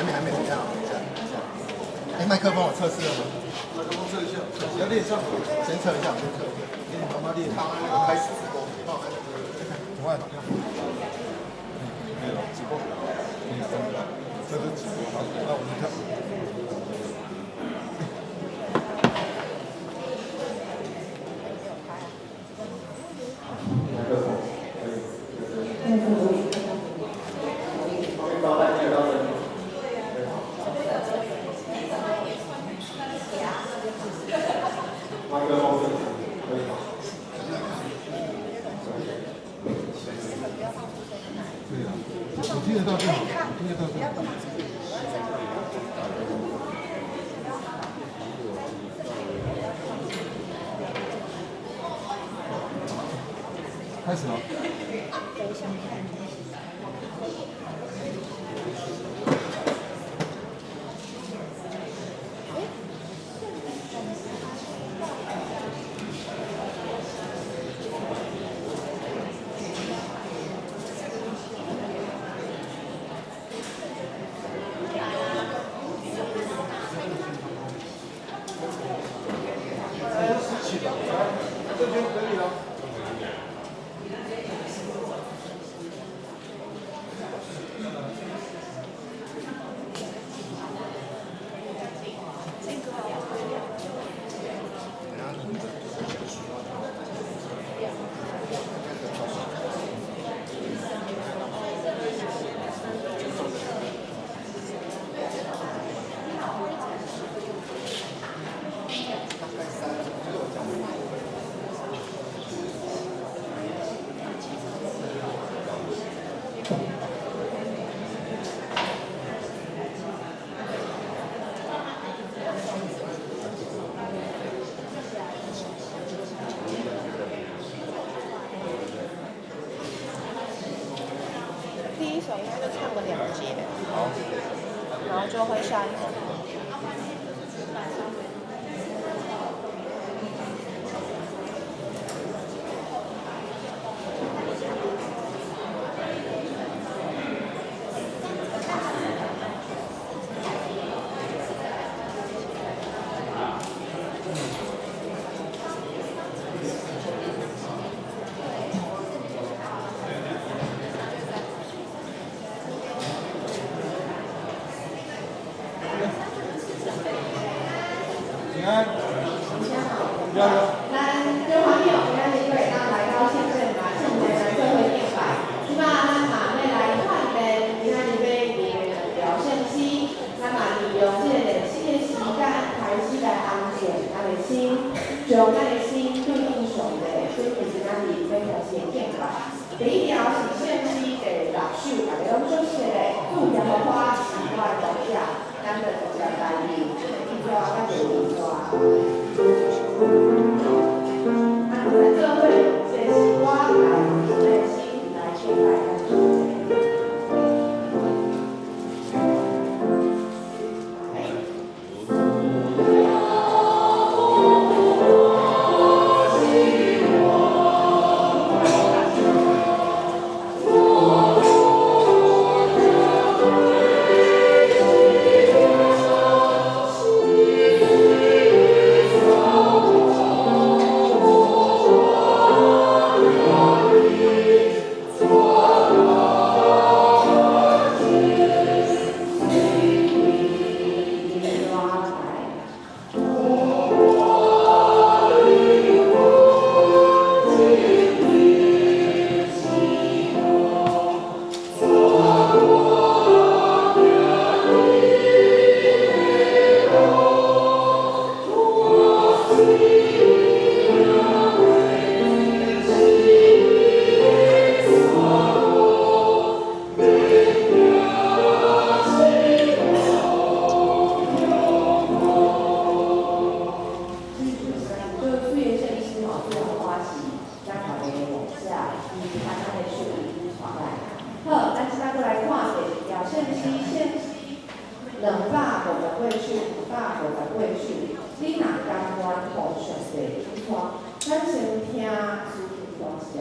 還沒，還沒，等一下，等一下，等一下。哎，麥克風我測試了嗎？麥克風測一下，要練上，先測一下，先測一下。給你媽媽練。好，開始直播。幫我按。怎麼按？沒有直播，你這是直播，好，那我們看。麥克風，可以。後面聽得到聲音。麥克風可以嗎？對啊，我聽得到就好，聽得到就好。開始了。等一下。這邊可以了。第一首應該就唱個兩節，然後就會下一首。平安，加油！咱足歡喜哦，今仔日閣會當來到聖殿來，聖殿來做伙敬拜。這擺咱嘛欲來看見，今仔日欲念的兩條聖詩，咱嘛利用這個練習的時間，開始來安靜咱的心，將咱的心對應上帝，準備今仔日欲開始的敬拜。第一條是聖詩第六首，大家攏足熟的，主耶和華是我的牧者，咱就直接來念，一段咱就一段。咱來做伙用這個詩歌來用咱的心來敬拜咱上帝。來。做水的聖詩吼，主耶和華是咱大家的牧者，伊牽咱的手，伊帶咱。好，咱這擺閣來看第二條聖詩，聖詩258首，258首。你若甘願予上帝引帶，咱先聽司琴彈一下。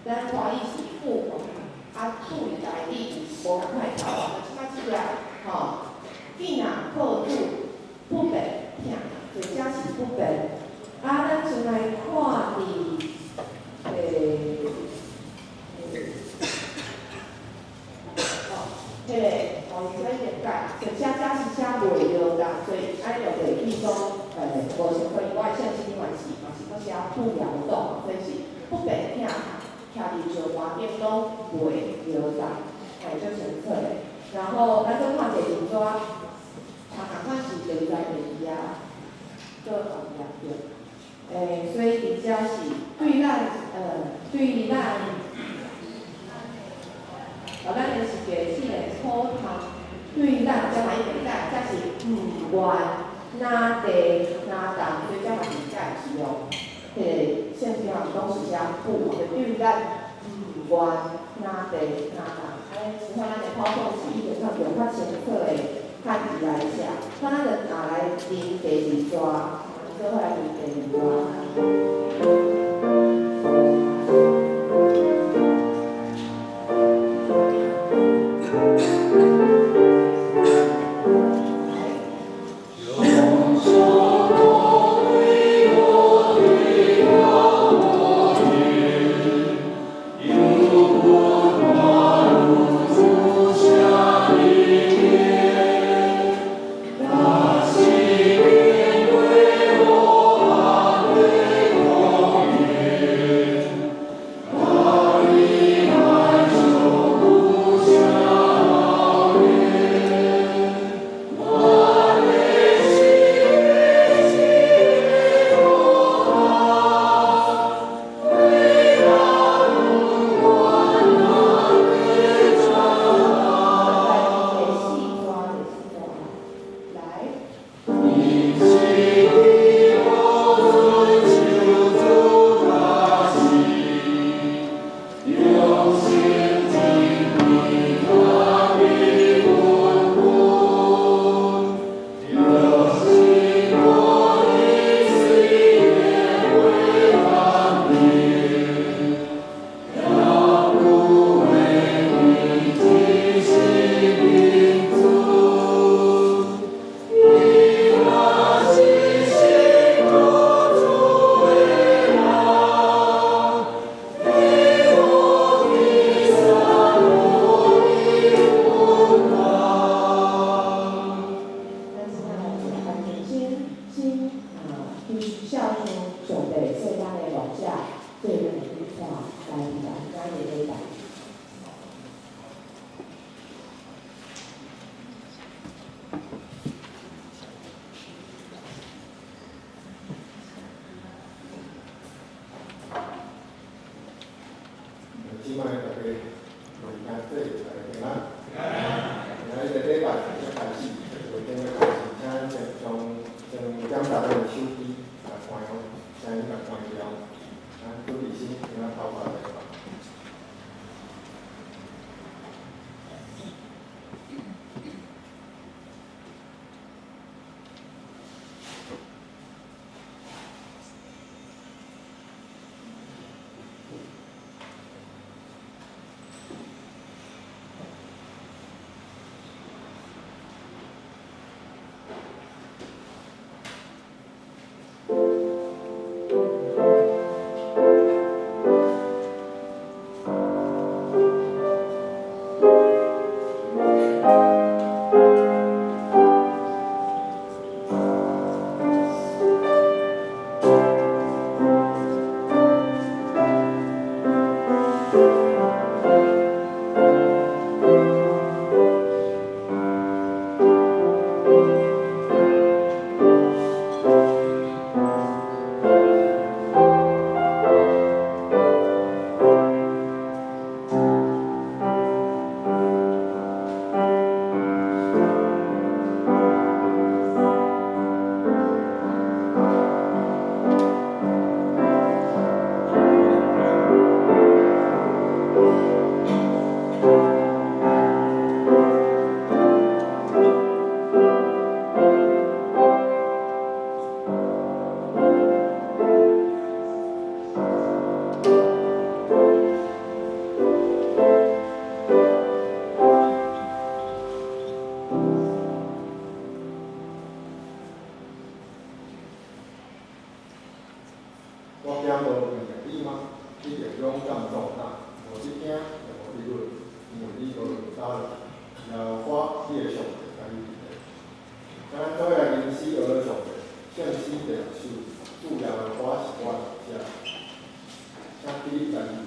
咱華語是不，啊，對台語無仝款頭。這擺這個吼，囝靠主不變疼，就這是不變。啊，咱先來看佇吼，彼个哦，這已經改，就這這是寫袂著啦，所以按呢就袂去講，無想過我的聖經嘛是嘛是閣寫不搖動，所以是不變疼，徛佇石盤頂攏袂搖動，會足清楚的。然後咱閣看第二紙，同仝款是第二第二啊，閣後壁對。所以佇遮是對咱，對咱，哦，咱的是第四个普通，對咱這嘛已經改，這是毋願哪地哪動，所以這嘛是改是用，彼个聖經攏是寫不，就對咱毋願哪地哪動。按呢，像咱的口講是已經較用較清楚的漢字來寫，那咱就拿來認第二段，做伙來認第二段。大西面對我阿對空。彼得來自。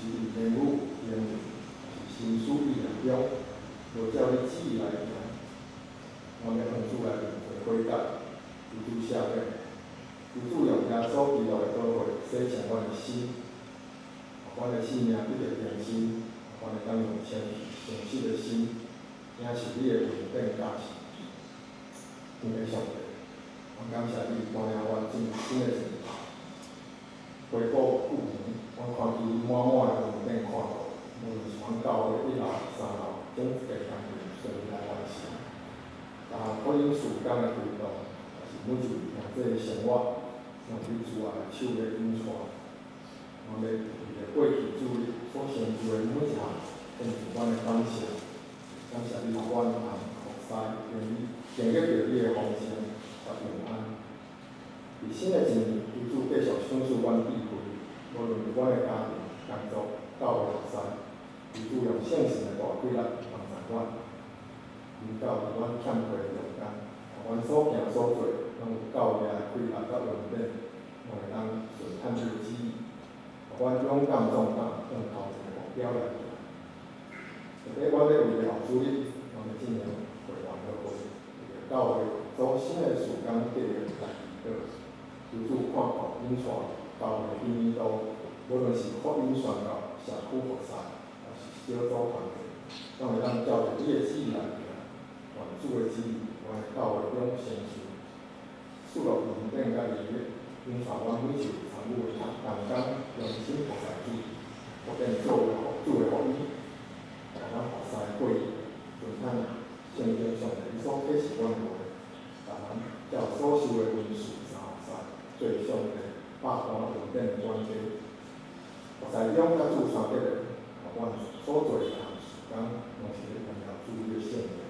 是伫言语、行为，抑是心思意念中，无照你旨意来行，阮欲向主来认罪悔改，求主赦免。求主用耶稣基督的宝血洗净阮的心，予阮的生命得著更新，予阮会当用谦虚、诚实的心，领受你的恩典教示。天父上帝，阮感谢你带领阮进入新的一年。回顾旧年，阮看见你满满的恩典看顾，无论是阮教会一楼、三楼，整一个工程顺利来完成。逐项福音事工的推动，抑是每一位兄弟的生活，拢是你慈爱的手咧引带。阮欲为著过去主日所成就的每一项，献上阮的感谢。感谢你予阮同服侍，经历著你的丰盛佮平安。伫新的一年，求主继续赏赐阮智慧，无论伫阮的家庭、工作、教会服侍，求主用圣神的大气力帮助阮，引导伫阮欠缺的中间，予阮所行所做，拢有够额的气力佮恩典，拢会当顺探你的旨意，予阮勇敢壮胆，向头前的目标来行。特别阮欲为著后主日，阮欲进行会员的会，为著教会做新的事工计划来祈祷。求主看顾引带教会彼年度，无论是福音宣告、社区服侍，抑是小组团契，拢会当照著你的旨意来行。愿主的旨意，阮的教会中成就，赐予恩典佮能力，引带阮每一位参与的同工用心服侍主，福建做主的福音，予咱服侍过去，遵行圣经上帝你所启示阮的话，共咱照所受的恩赐三服侍，做上帝百般恩典的管家。服侍中佮主相结合，予阮所做的逐项事工，拢是咧荣耀主你的圣名。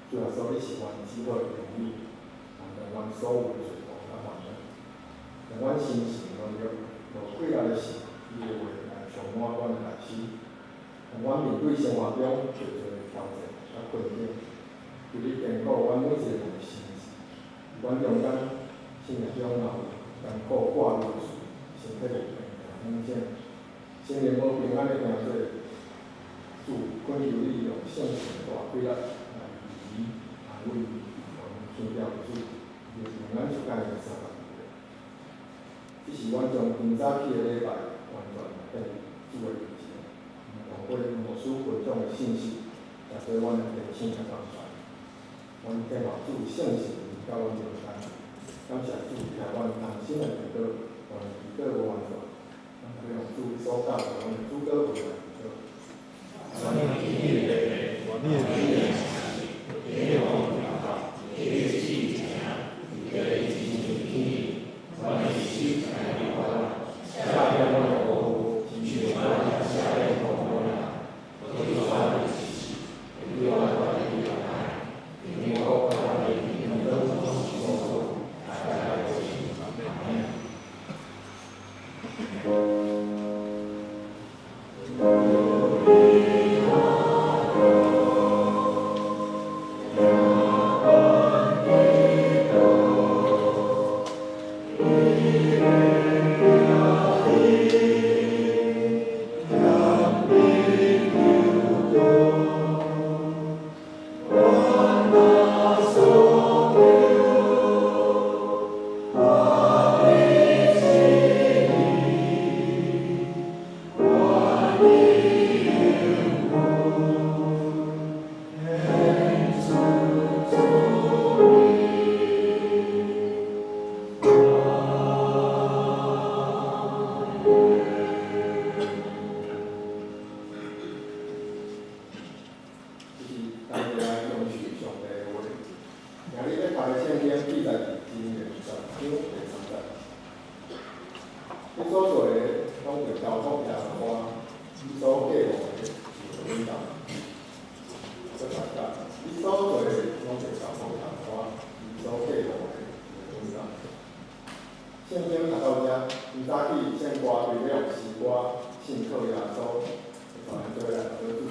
主耶稣，你是阮至好的朋友，担当阮所有的罪过佮烦恼。当阮心神软弱、无气力的时，你的话来充满阮的内心。当阮面对生活中济济的挑战佮困境，求你坚固阮每一个人的心志。伫阮中间，生命中若有艰苦挂虑的事，身体有病痛风险，心灵无平安的兄弟，主恳求你用圣神的大气力来医治、安慰、予阮天父主，伊的平安出甲伊相共。这是阮将今早起的礼拜完全献予主的面前，通过牧师分享的信息，来做阮的提醒佮帮助。阮渴望主圣神临到阮中间，感谢主听阮同心的祈祷，阮的祈祷无完全，阮欲用主所教导阮的主祷文来祈祷。这是同齐来享受上帝的话。今日欲读的圣经记载伫箴言10章第3节。你所做的拢会交托耶和华，你所计划的就会稳当。阁再讲，你所做的拢会交托耶和华，你所计划的就会稳当。圣经读到遮，今早起圣歌队咧用诗歌信靠耶稣，带咱做伙来祷主。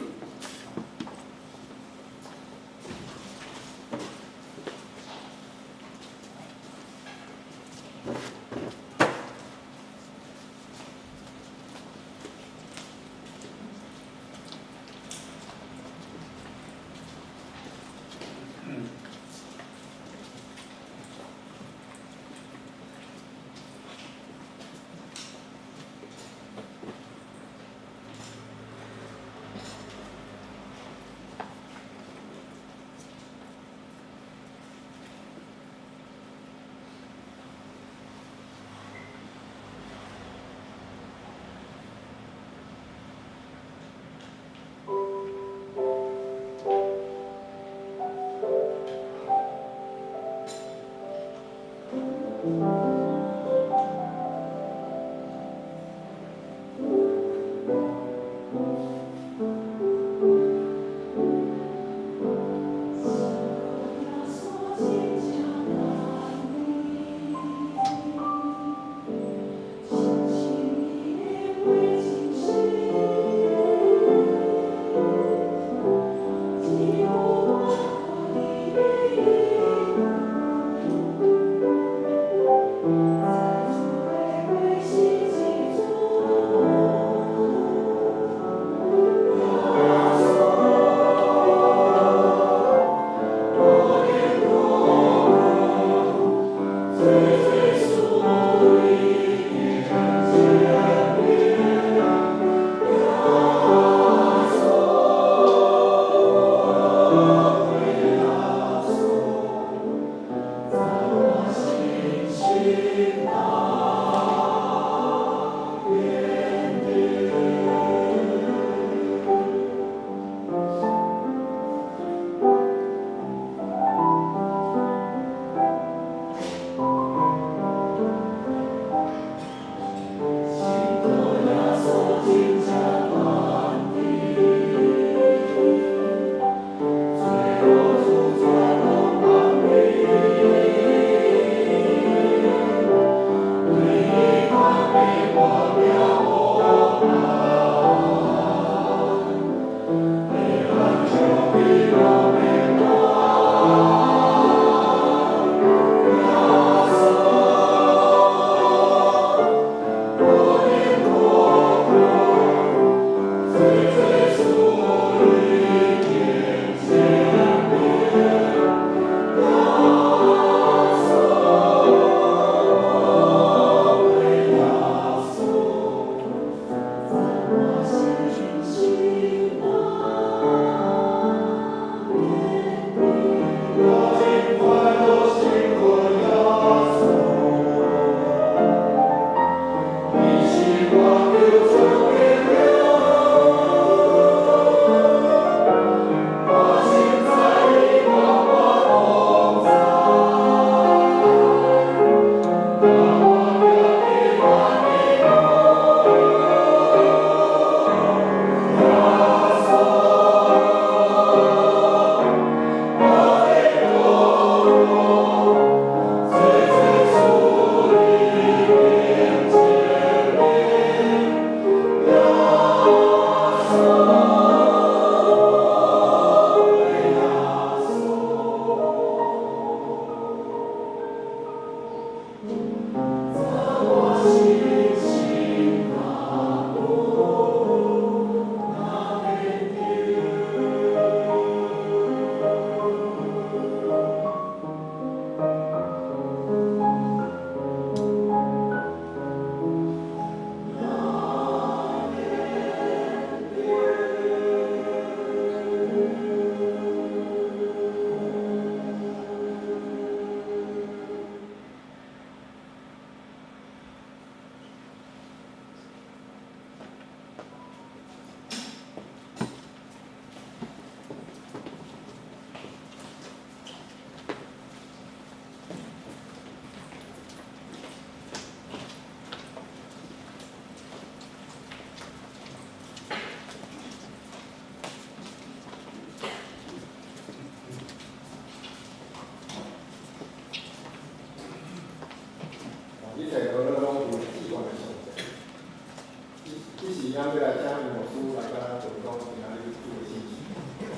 今仔日主的信息。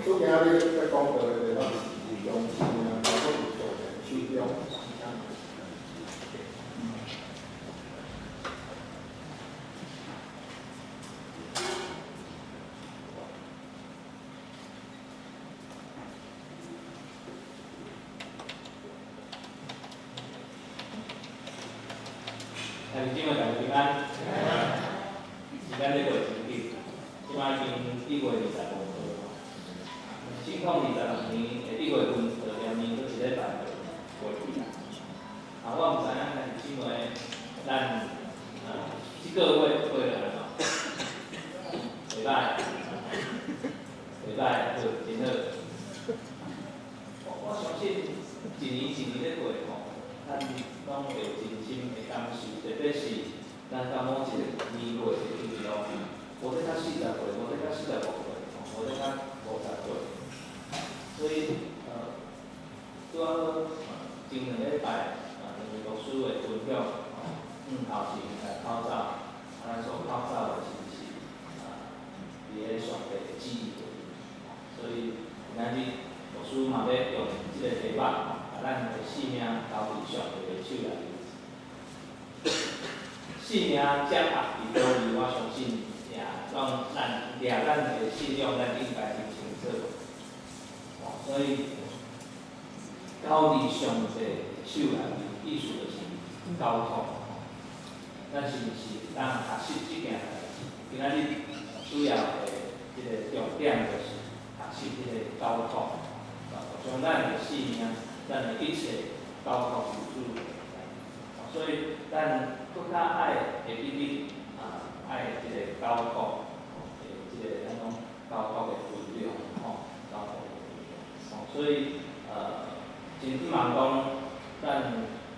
主今仔日欲講道的題目是將生命交託佇上帝手中。兄弟姊妹，大家平安。時間咧過真緊，這擺已經1月25號。2026年的1月份，就連年閣一禮拜就過去啊。啊，我毋知影兄弟姊妹，咱這個月過了按怎？袂歹，袂歹，好，真好。我相信一年一年咧過吼，咱攏會有真深的感受，特別是咱到某一個年月，就是講，無得較40歲，無得較45歲，無得較50歲。所以，拄仔好前兩禮拜，兩位牧師的分享，向頭前來口罩，啊，咱所口罩的是毋是佇咧上帝的旨意內面？所以今仔日牧師嘛欲用這個題目，共咱的性命交佇上帝的手內面。性命掌握佇佗位，我相信也攏咱掠咱的信仰，咱應該真清楚。所以交佇上帝手內面，意思就是交託。咱是毋是當學習這件代誌？今仔日主要的這個重點就是學習這個交託，將咱的性命、咱的一切交託予主。所以咱閣較愛會記得啊，愛這個交託，這個咱講交託的分量，吼，交託的分量。所以真希望講，咱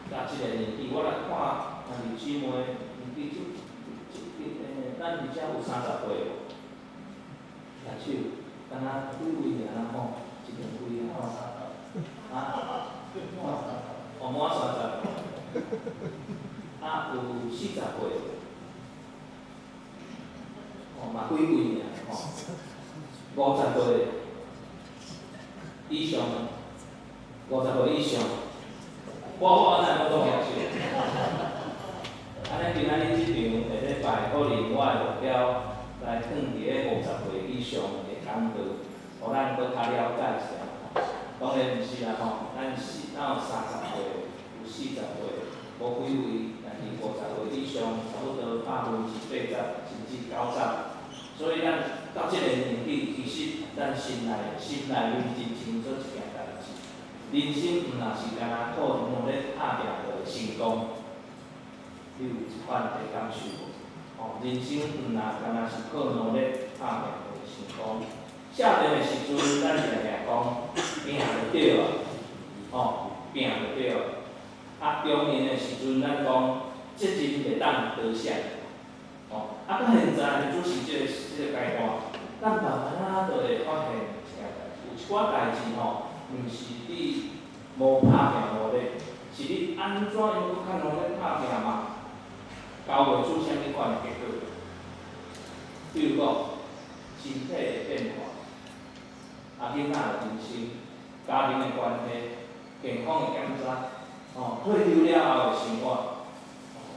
到這個年紀，我來看兄弟姊妹年紀這咱佇遮有30歲無？舉手，敢若幾位爾吼，一兩位吼，啊，哦，滿30，啊，有40歲，哦，嘛幾位爾吼，50歲以上，50歲以上，我按呢攏總舉手。按呢今仔日這場下禮拜可能我的目標來放佇咧50歲以上的講道，予咱閣較了解一下。當然毋是啦吼，咱有30歲，有40歲，無幾位，但是50歲以上，差不多80%，甚至90%。所以咱到這個年紀，其實咱心內面真清楚一件代誌。人生毋若是干焦靠努力拍拚就會成功，你有這款的感受無？吼，人生毋若干焦是靠努力拍拚就會成功。少年的時陣，咱定定講拼就對啊，吼，拼就對啊。啊，中年的時陣，咱講責任袂當推卸。吼，啊，到現在只是這個階段，咱慢慢仔就會發現一件代誌，有一寡代誌吼，毋是你無拍拚努力，是你按怎樣閣較努力拍拚嘛，交袂出啥物款的結果。比如講，身體的變化，啊，囡仔的人生，家庭的關係，健康的檢查，吼，退休了後的生活，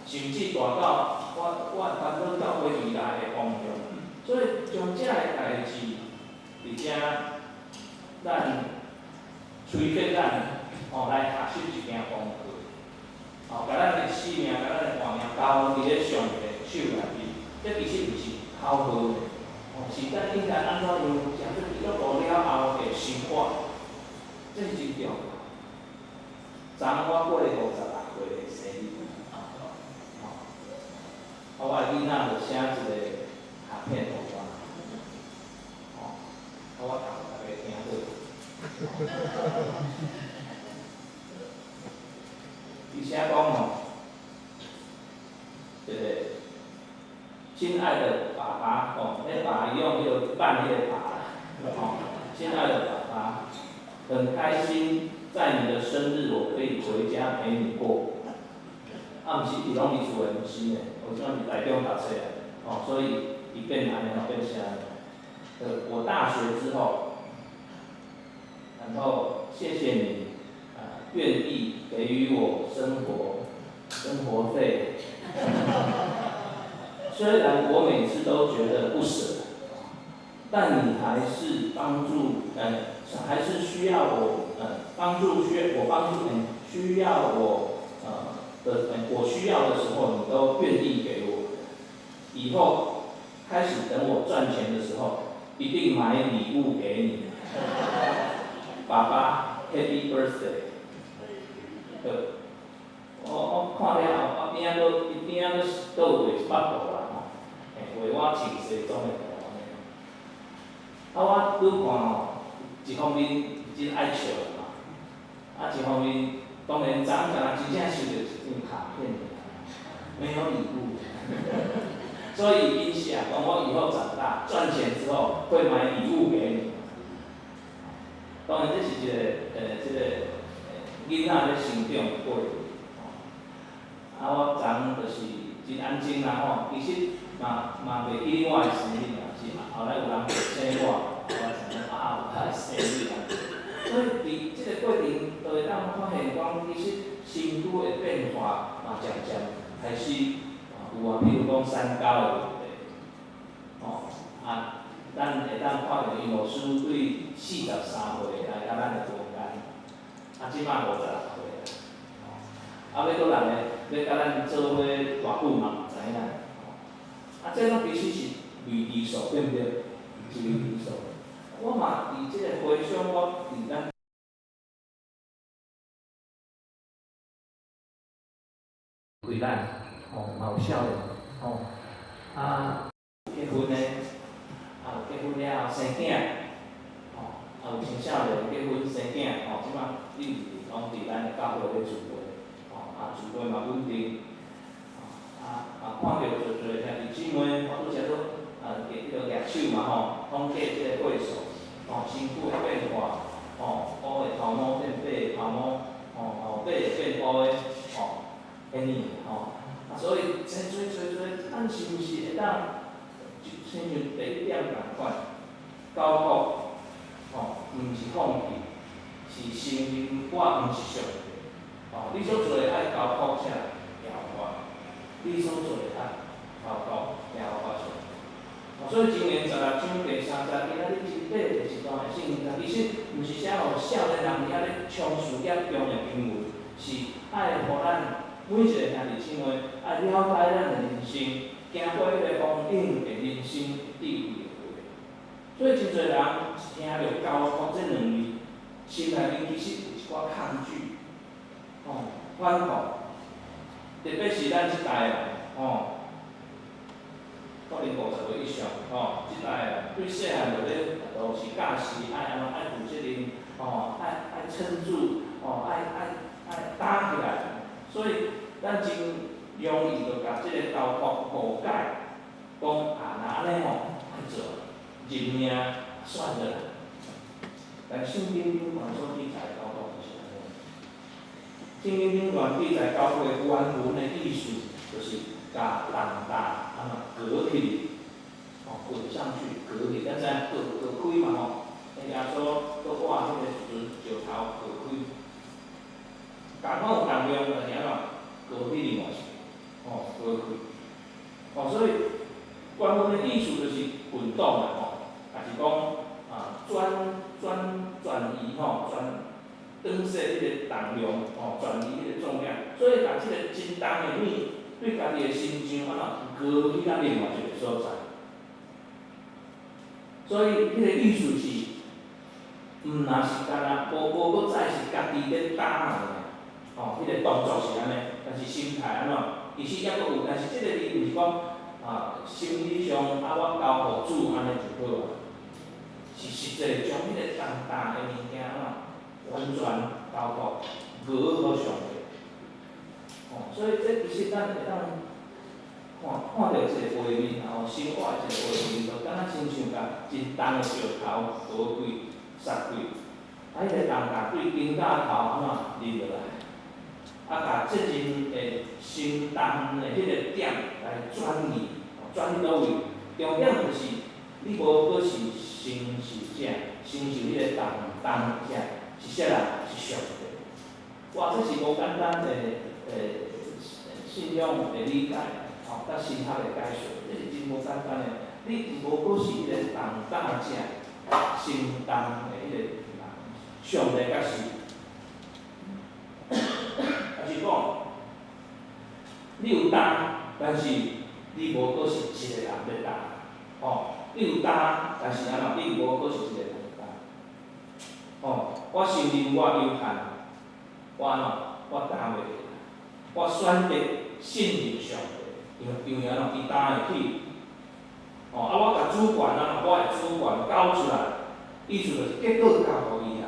甚至大到我煩惱到未來的方向。所以將這个代誌，佇遮咱催逼咱吼來學習一件功課，吼，共咱的性命、共咱的活命交佇咧上帝手內面，這其實毋是口號，吼，是咱應該按怎樣成做基督徒了後的生活，這是真重要。昨昏我過56歲的生日，吼，啊，我的囡仔就寫一個卡片予我，吼，啊，我讀予大家聽好。伊寫講吼，這個親愛的爸爸，吼，彼爸伊用彼個辦彼個爸啦，吼，親愛的爸爸，很開心在你的生日我可以回家陪你過。啊，毋是伊攏佇厝的，毋是呢，我這擺佇台中讀冊啊，吼，所以伊變按呢吼，變啥呢？好，謝謝你，願意給予我生活費。雖然我每次都覺得不捨，但你還是幫助，還是需要我，幫助需我幫助，需要我，的，我需要的時候，你都願意給我。以後開始等我賺錢的時候，一定買禮物給你。爸爸，Happy Birthday。好，我看了後，我邊仔閣伊邊仔閣閣有畫一百圖啦吼，畫我穿西裝的圖按呢。啊，我拄看吼，一方面真愛笑嘛，啊，一方面當然昨昏敢若真正收著一張卡片，沒有禮物，所以伊寫講我以後長大賺錢之後會買禮物給你。當然這是一個這個囡仔咧成長的過程。啊，我昨昏就是真安靜啦吼，其實嘛袂記得我的生日啦，是後來有人提醒我，我才知影啊，我的生日啊。所以佇這個過程就會當發現講，其實身軀的變化嘛漸漸開始有啊，比如講三高的問題，吼啊，咱會當看著伊牧師對43歲來佮咱的分間，啊，這擺56歲啊，啊，欲閣人個欲佮咱做伙偌久嘛毋知影，啊，這攏其實是累積數，對毋對？是累積數。我嘛佇這個回想，我佇咱開咱，吼，嘛有少年，吼，啊，結婚的，啊，有結婚了後生囝，吼，啊，有青少年結婚生囝，吼，這擺你是攏佇咱的教會咧聚會，吼，啊，聚會嘛穩定，啊，嘛看著濟濟兄弟姊妹，我拄才拄啊，舉彼個舉手嘛吼，統計這個歲數，吼，身軀的變化，吼，烏的頭毛變白的頭毛，吼，白的變烏的，吼，按呢吼，啊，所以濟濟濟濟，咱是毋是會當就親像第一點仝款，交託，吼，毋是放棄，是承認我毋是上帝，吼，你所做的愛交託啥？耶和華，你所做的愛交託耶和華上帝。所以箴言16章第3節，今仔日真短的一段的聖經，其實毋是寫予少年人佇遐咧衝事業中的經文，是愛予咱每一個兄弟姊妹愛了解咱的人生，行過彼個光陰的人生智慧的話。所以真濟人一聽著交託這兩字，心內面其實有一寡抗拒，吼，反抗，特別是咱這代人，吼。可能50歲以上，吼，這代人對細漢就咧都是教示愛按怎愛負責任，吼，愛撐住，吼，愛擔起來，所以咱真容易就共這個交託誤解，講啊，若按呢吼，愛做認命算了啦。但聖經頂懸所記載交託毋是按呢。聖經頂懸記載交託的原文的意思，就是共重擔按怎擱起去，吼，滾上去，擱起，咱知影擱擱開嘛吼，耶穌閣倚彼個時陣石頭擱開，仝款有重量，但是按怎擱起另外一個，吼，擱開，吼，所以原文的意思就是滾動啦，吼，抑是講啊轉轉轉移吼，轉轉移彼個重量，吼，轉移彼個重量，所以共這個真重的物對家己的身上按怎擱去到另外一個所在。所以彼個意思是，毋若是干焦無無閣再是家己咧擔爾，吼，彼個動作是按呢，但是心態按怎？其實猶閣有，但是這個字毋是講啊，心理上啊，我交予主按呢就好啊，是實際將彼個重擔的物件按怎完全交託交予上帝。吼，所以這其實咱會當看看著一個畫面，吼，生活的一個畫面，就敢若親像共真重的石頭倒開、撒開，啊，彼個重擔對肩胛頭按怎拎落來，啊，共責任的承擔的彼個點來轉移，轉去佗位？重點就是你無閣是承受者，承受彼個重擔者，是啥人？是上帝。哇，這是無簡單的信仰的理解，吼，佮神學的解說，這是真無簡單的。你無閣是彼個重擔者，承擔的彼個人，上帝才是。抑是講，你有擔，但是你無閣是一個人咧擔，吼，你有擔，但是按怎？你無閣是一個人擔。吼，我承認我有限，我按怎？我擔袂起來，我選擇信任上帝，因為按怎？伊擔會起。吼，啊，我共主權啊，我的主權交出來，意思就是結果交予伊啊，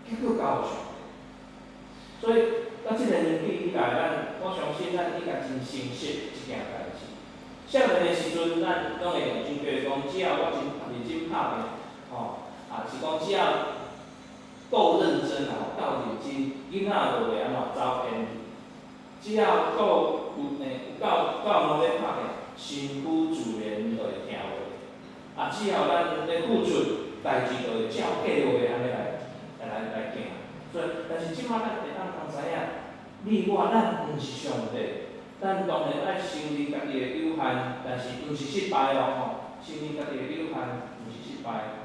結果交予上帝。所以，到這個年紀以來，咱我相信咱應該真清晰這件代誌。少年的時陣，咱攏會認真覺講，只要我真認真拍拼，吼，啊是講只要夠認真啊，夠認真，囡仔就會按怎走偏去。只要夠有欸，有夠夠努力拍拼，身軀自然就會聽話。啊，只要咱咧付出，代誌就會照計劃按呢來行。所以，但是這擺咱會當通知影，你我咱毋是上帝，咱當然愛承認家己的有限，但是毋是失敗哦，吼，承認家己的有限，毋是失敗。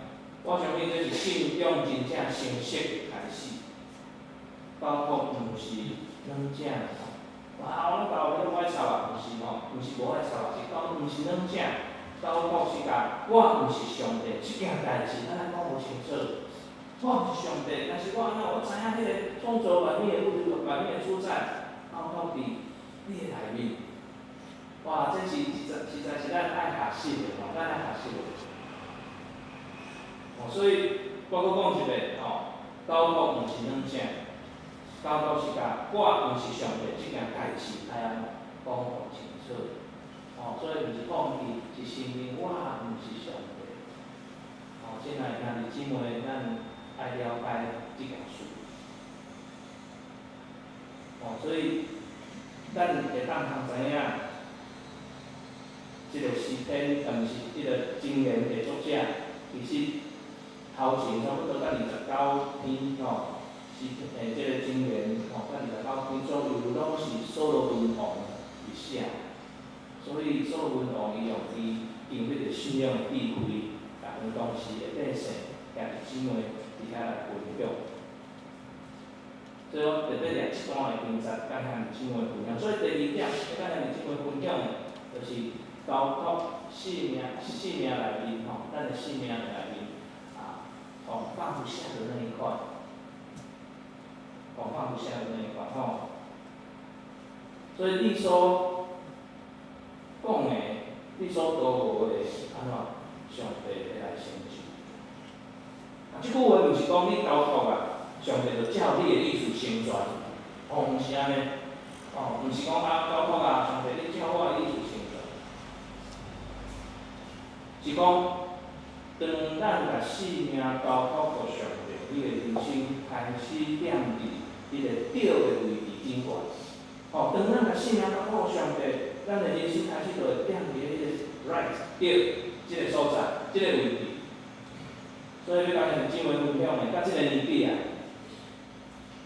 我相信這是信仰真正成熟的開始，包括毋是軟正吼，哇，我攏交你攏無愛插啊，毋是吼，毋是無愛插啊，是講毋是軟正，包括是共我毋是上帝，這件代誌咱來講無清楚。我毋是上帝，但是我按怎？我知影彼個創造萬物的主，萬物的主宰，交託佇你的內面。哇，這是實在是咱愛學習的吼，咱愛學習的。哦，所以我閣講一遍吼，交託毋是軟正，交託是共我毋是上帝，這件代誌愛按怎講予清楚。哦，所以毋是放棄，是承認我毋是上帝。哦，親愛兄弟姊妹，咱愛了解這件事。哦，所以咱會當通知影，這個詩篇，毋是這個箴言的作者，其實頭前差不多甲29篇吼，是這個箴言吼，甲29篇左右，攏是所羅門王佇寫。所以所羅門王伊用伊經歷著信仰的智慧，共𪜶當時的百姓兄弟姊妹佇遐來分享。所以我特別掠這段的經節，共兄弟姊妹分享。所以第二點，欲共兄弟姊妹分享的，就是交託性命內面吼，咱的性命內面啊，予放不下的那一塊，予放不下的那一塊吼。所以你所講的，你所禱告的，按怎？上帝會來成就。啊，這句話毋是講你交託啊，上帝就照你的意思成全，哦，毋是按呢，哦，毋是講啊交託啊，上帝你照我的意思成全，是講當咱共性命交託予上帝，你的人生開始踮佇彼個對的位置頂懸。哦，當咱共性命交託予上帝，咱的人生開始就會踮佇彼個 right 對這個所在，這個位置。所以欲共兄弟姊妹分享的，佮這個年紀啊，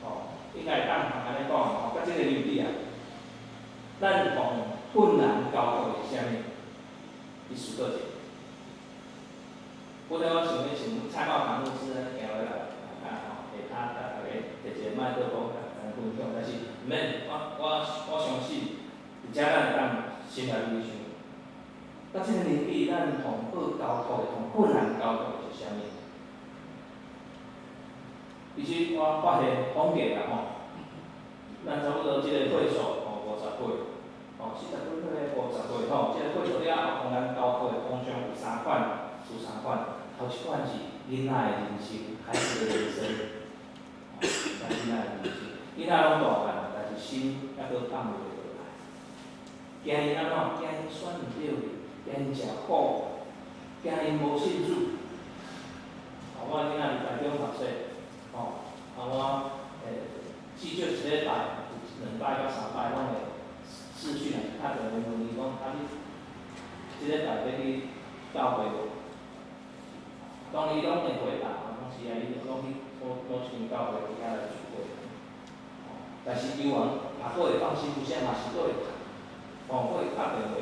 哦，應該會當通按呢講，吼，佮這個年紀啊，咱予困難交託的是啥物？你思考者。本來我想欲請蔡茂堂牧師行落來，啊吼，下跤共大家提一個麥克風，共咱分享，但是毋免，我相信，佇遮咱會當先來分享。到這個年紀，咱予交託的、予困難交託的是啥物？其實我發現統計啦吼，咱差不多這個歲數吼50歲，吼40幾歲、50歲吼，這個歲數了後，予咱交託的通常有三款，有三款。頭一款是囡仔的人生，孩子的人生，吼，咱囡仔的人生，囡仔攏大漢，但是心猶閣放袂落來，驚𪜶按怎？驚𪜶選毋著，驚𪜶食苦，驚𪜶無信主。吼，我囡仔佇台中讀冊，吼，啊我至少一禮拜有兩擺到三擺，攏會視訊來敲電話問伊講，啊你這禮拜欲去教會無？當伊攏會回答，講是啊，伊就攏去某某一間教會佇遐來聚會。哦，但是猶原也閣會放心不下，嘛是閣會敲，哦，閣會敲電話，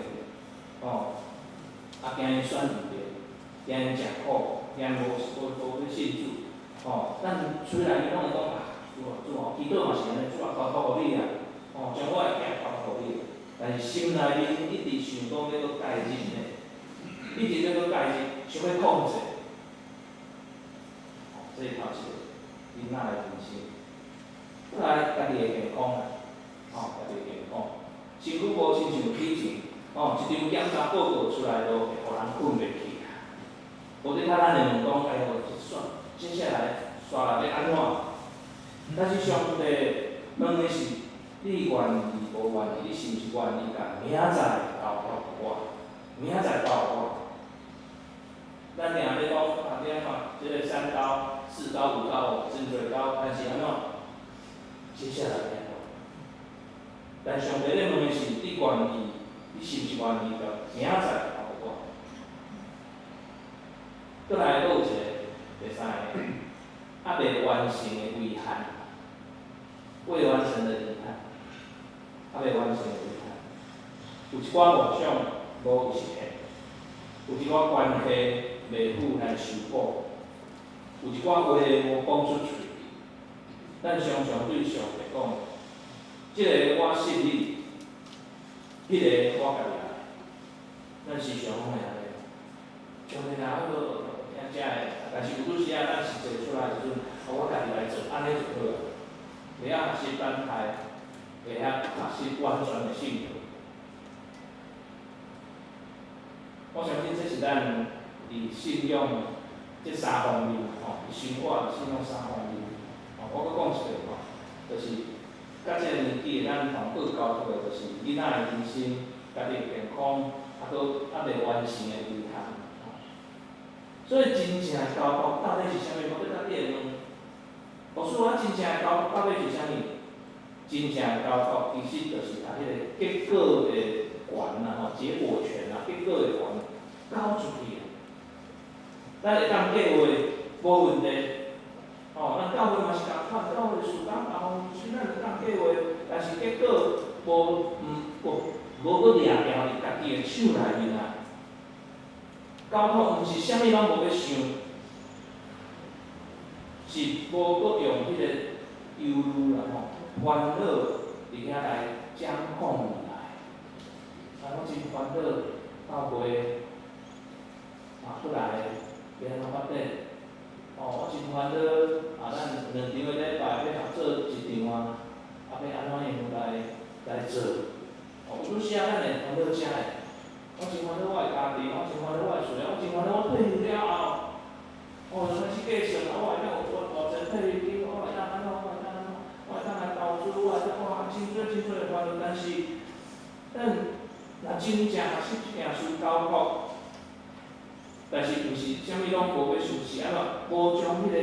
哦，啊驚𪜶選毋著，驚𪜶食苦，驚無無無欲信主，哦，咱雖然伊攏會講啊，主啊主啊，祈禱嘛是按呢，主啊交託予你啊，哦，將我的囝交託予你，但是心內面一直想講欲閣介入呢，一直欲閣介入，想欲控制，哦，這是頭一个囡仔的人生。過來家己的健康啊，吼，家己的健康，身軀無親像以前，吼，一張檢查報告出來就會予人睏袂去啊。無你較咱會問講，哎喲，算接下來煞來欲按怎？但是上帝問的是，你願意無願意？你是毋是願意共明仔載交託予我？明仔載交予我？咱定咧講啊，你按怎？這个三高、四高、五高，真濟高，但是按怎？接下來欲按怎？但上帝咧問的是，你願意？你是毋是願意共明仔載交予我？閣來閣有一个第三个，猶未完成的遺憾，未完成的遺憾，猶未完成的遺憾，有一寡夢想無實現，有一寡關係袂赴來修補，有一寡話無講出喙，咱常常對上帝講，這个我信你，彼个我家己來。咱時常攏會按呢，上帝啊，好，聽遮的，但是有拄時仔咱實際出來的時陣，我家己來做，按呢就好啊。袂曉學習等待，袂曉學習完全的信託。我相信這是咱佇信仰這三方面吼，佇生活、信仰三方面，吼，我閣講一遍吼，就是佮這个年紀的咱同閣交託的，就是囡仔的人生、家己的健康，啊，閣猶未完成的遺憾。所以真正的交託到底是啥物？我閣佮你會問，牧師，我真正的交託到底是啥物？真正的交託其實就是共彼个結果的權啊，吼，結果權啊，結果的權交出去。咱會當計劃無問題，吼，咱教會嘛是仝款，教會事工啊，雖咱會當計劃，但是結果無毋無無閣掠牢佇家己的手內面啊。交託毋是啥物攏無欲想，是無閣用彼個憂慮啦吼、煩惱佇遐來掌控未來。啊，我真煩惱，教會啊出來欲按怎發展？哦，我真煩惱啊！咱兩場的禮拜欲合做一場啊，啊欲按怎樣來來做？哦，有拄時仔咱會煩惱遮个。我真煩惱我的家庭，我真煩惱我的事業，我真煩惱我退休了後，哦，就開始計算啊，我會當有偌偌濟退休金，我會當按怎，我會當按怎，我會當來投資，我會當哇，真濟真濟的煩惱。但是，咱若真正學習這件事交託，但是毋是啥物攏無欲想，是按怎？無將彼個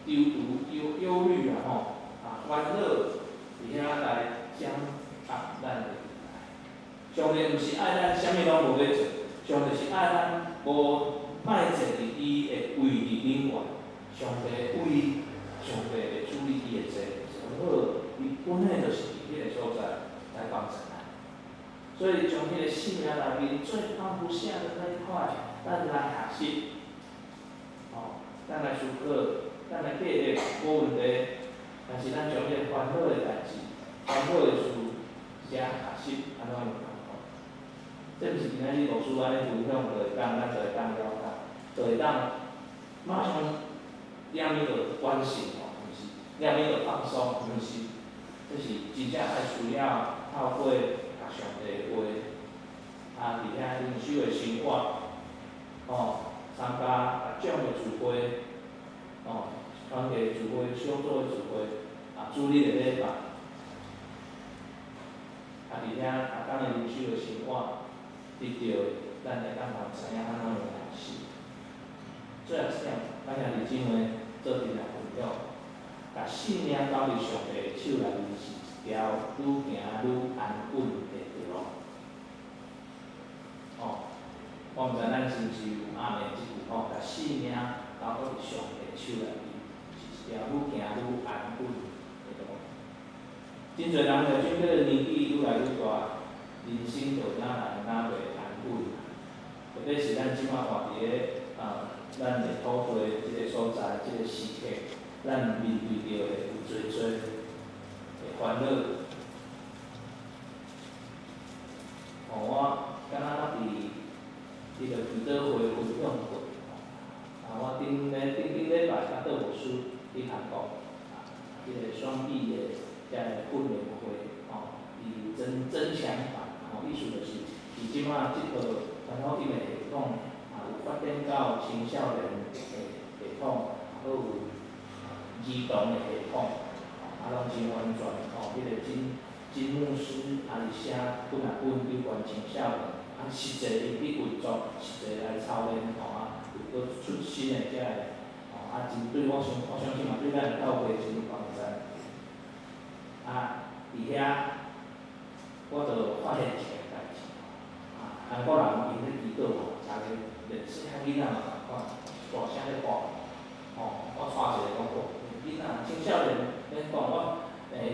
憂愁、憂憂慮啊吼，啊煩惱佇遐來掌控咱的。上帝毋是愛咱啥物攏無欲做，上帝是愛咱無莫坐佇伊的位置頂懸。上帝位，上帝會處理伊的坐，上好，伊本來就是佇彼个所在來幫助咱。所以將彼个生命內面最放不下的那一塊，咱來學習，吼，咱來思考，咱來計劃無問題，但是咱將彼个煩惱的代誌、煩惱的事，遮學習按怎樣。這毋是今仔日牧師按呢分享，就會當，咱就會當了解，就會當馬上兩面就完成吼，毋是兩面就放鬆，毋是，這是真正愛需要透過共上帝的話，啊，佇遐靈修的生活，吼，參加各種的聚會，吼，團體的聚會、小組的聚會，啊，主日的禮拜，啊，佇遐逐工的靈修的生活。得著的，咱會當嘛知影按怎樣學習。最後一點，咱兄弟姊妹做陣來分享，共性命交佇上帝的手內面是一條愈行愈安穩的道路。吼，我毋知咱是毋是有阿們這句吼，共性命交佇上帝的手內面是一條條愈行愈安穩的路。真濟人就種這個年紀愈來愈大，人生就若來若袂安穩。特別是咱這擺活佇咧啊，咱的土地這個所在，這個時刻，咱面對著的有濟濟的煩惱。哦，我敢若捌佇彼個祈禱會分享過，啊，我頂咧頂頂禮拜佮杜牧師去韓國，啊，這個雙臂的遮个訓練會，吼，伊增增強版，吼，意思就是，伊這擺這套傳福音的系統，啊，有發展到青少年的系統，閣有兒童的系統，啊，攏真完全，吼，彼個金金牧師啊，伊寫幾若本有關青少年，啊，實際伊去運作，實際來操練，吼啊，有閣出新的遮个，吼啊，真對我相我相信嘛，對咱的教會真有幫助。啊，佇遐，我就發現一件代誌，啊，韓國人𪜶咧祈禱吼，逐个連細漢囡仔嘛仝款，大聲咧喊，吼，我帶一个講，囡仔青少年免講，我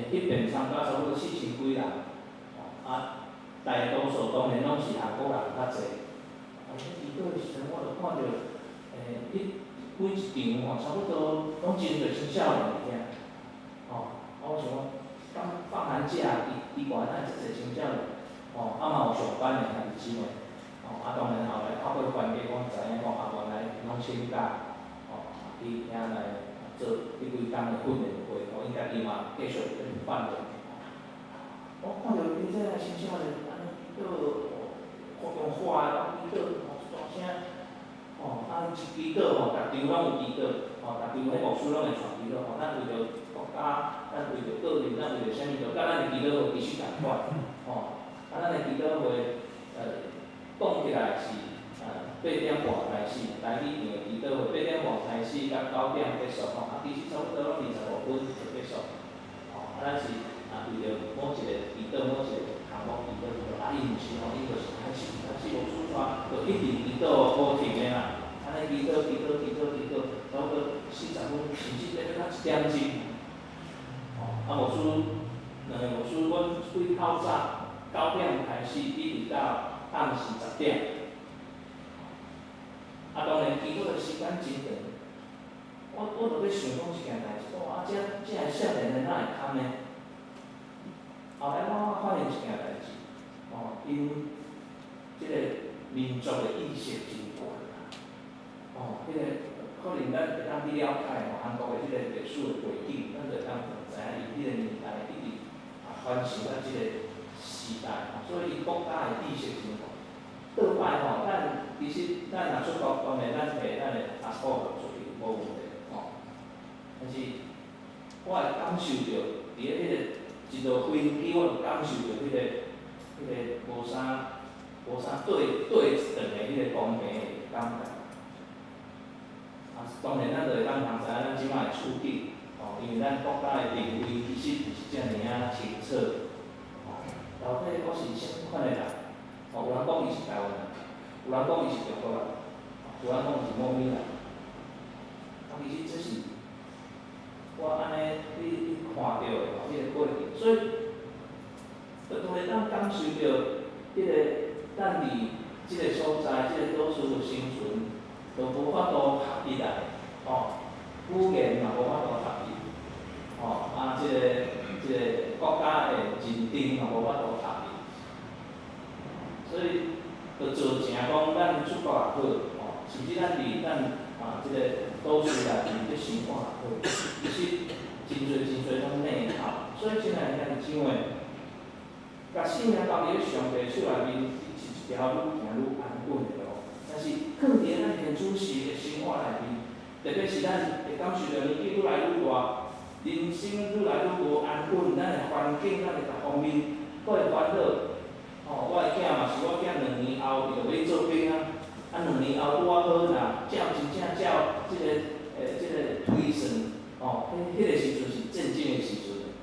彼邊參加差不多四千幾人，吼啊，大多數當然攏是韓國人較濟。啊，咧祈禱的時陣，我就看著，彼每一場吼，差不多攏真濟青少年佇遐，吼，啊，我想講，放放寒假，奇奇怪，哪會遮濟青少年？吼，啊嘛有上班的兄弟姊妹，吼，啊當然後來透過關係，阮知影講啊，原來攏請假，吼，去遐來做彼幾工的訓練會，吼，𪜶家己嘛繼續咧訓練。我看著伊這個青少年按呢祈禱，用喊的攏祈禱，吼，大聲，吼，啊一祈禱吼，逐場攏有祈禱，吼，逐場彼牧師攏會帶祈禱，吼，咱為著國家，咱為著個人，咱為著啥物，就佮咱的祈禱會其實仝款，吼，啊，咱的祈禱會，講起來是八點半開始，台語場的祈禱會八點半開始，到9點結束，吼，啊，其實差不多攏25分就結束，吼，啊，咱是啊為著某一個祈禱，某一個項目祈禱，啊，伊毋是吼，伊就是開始開始牧師帶，就一直祈禱無停的啦，按呢祈禱祈禱祈禱祈禱，差不多40分，甚至咧欲到1點鐘，吼，啊，牧師兩個牧師，阮對透早9點開始，一直到暗時10點。啊，當然祈禱的時間真長，我就咧想講一件代誌，哇，啊，這這个少年的哪會堪呢？後來我發現一件代誌，哦，𪜶這個民族的意識真懸啦，哦，彼個可能咱會當去了解吼，韓國的這個歷史的背景，咱就會當知影伊彼個年代一直啊傳承到這個時代，所以伊國家的意識真懸。倒擺吼，咱其實咱若出國，當然咱提咱的passport 出去無問題吼。但是我會感受著，佇咧彼個一落飛機，我就感受著彼個無啥對對轉的彼個公平的感覺。啊，當然咱就會當通知影咱這擺的處境，吼，因為咱國家的定位其實毋是遮爾仔清楚。吼，到底我是啥物款的人？吼，有人講伊是台灣人，有人講伊是中國人，有人講伊是某物人。啊，其實這是我按呢去看著的吼，彼個過程，所以就會當感受著彼個咱佇這個所在，這個島嶼的生存，都無法度合一來，吼，語言嘛無法度合一，吼，啊，這個國家的認定嘛無法度合一，所以就造成講咱出國也好，吼，甚至咱佇咱啊這個島嶼內面咧生活也好，其實真濟真濟攏內耗。所以親愛的兄弟姊妹，共性命交佇咧上帝手內面，是一條愈行愈安穩的路。但是，囥佇咧咱現主時的生活內面，特別是咱會感受著年紀愈來愈大，人生愈來愈無安穩，咱的環境、咱的各方面，閣會煩惱。吼，我的囝嘛是，我囝2年後伊就欲做兵啊，啊2年後拄仔好，若照真正照這個推算，吼，彼個時陣是戰爭的時陣，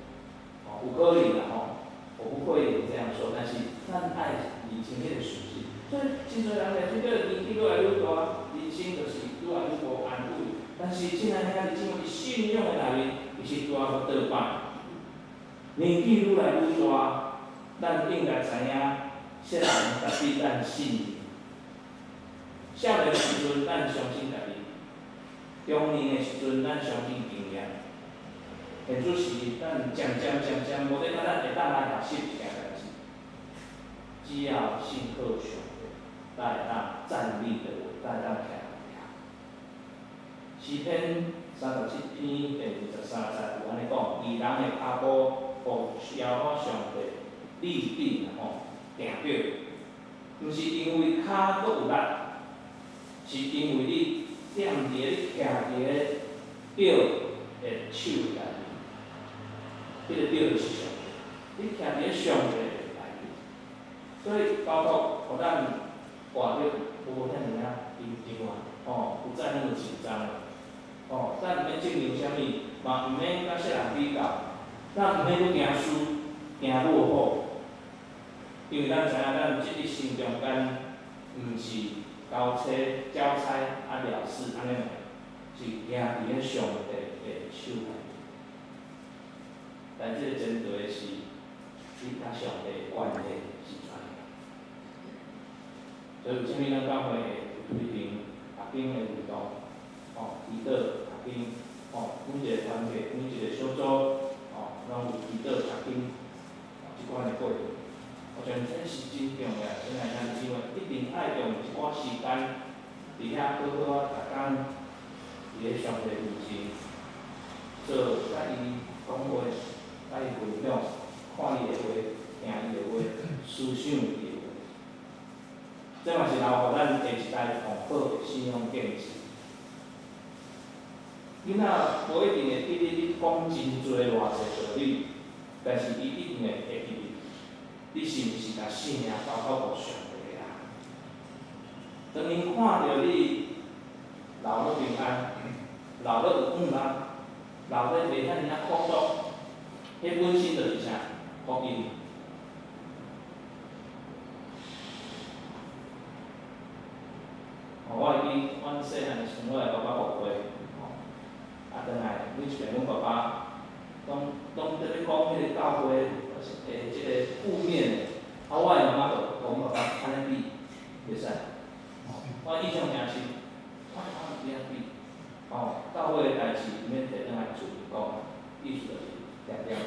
吼，有可能啦吼，我不會這樣說，但是咱愛釐清彼個事實。所以，真濟人來這個年紀愈來愈大，人生就是愈來愈無安穩。但是親愛兄弟姊妹，佇信仰的內面，伊是拄仔閣倒擺。年紀愈來愈大，咱應該知影，啥人值得咱信任。少年的時陣，咱相信家己；中年的時陣，咱相信經驗。現此時，咱漸漸漸漸無咧，咱會當來學習一件代誌。只要信靠上帝，咱會當站立得穩，咱會當徛得。詩篇37篇第23節有按呢講：義人的跤步，予耶和華上帝立定吼，定表，毋是因為跤閣有力，是因為你踮佇個、你徛佇個表的手內面，彼個表就是上帝，你徛佇個上帝的內面，所以包括予咱活得無遐爾仔緊張啊，吼，不再那麼緊張了，吼，咱毋免證明啥物，嘛毋免佮啥人比較，咱毋免閣驚輸、驚落後，因為咱知影咱這一生中間毋是交差、交差啊了事按呢爾，是行佇個上帝的手內面。但這個前提是，你佮上帝的關係是怎樣。所以為啥物咱教會會推行讀經的運動？吼，祈禱、讀經，吼，每一個團體、每一個小組，吼，攏有祈禱、讀經，這款的過程。我相信這是真重要，親愛兄弟姊妹，一定愛用一寡時間，佇遐好好仔逐工，佇咧上帝面前，做佮伊講話，佮伊分享，看伊的話，聽伊的話，思想伊的話。這嘛是留予咱下一代上好的信仰見證。囡仔無一定會記得你講真濟偌濟道理，但是伊一定會會記得，你是毋是共性命交託予上帝的人。當𪜶看著你老了平安，老了有向望，老了袂遐爾仔苦毒，彼本身就是啥？福音。吼，我會記阮細漢的時陣，我的爸爸牧會，吼，啊，轉來每一遍阮爸爸攏攏佇咧講彼個教會的這個負面的，啊，我的媽媽就共阮爸爸按呢比，袂使，吼，我印象誠深，我媽媽伫遐比，吼，教會的代誌毋免提轉來厝裡講，意思就是定定，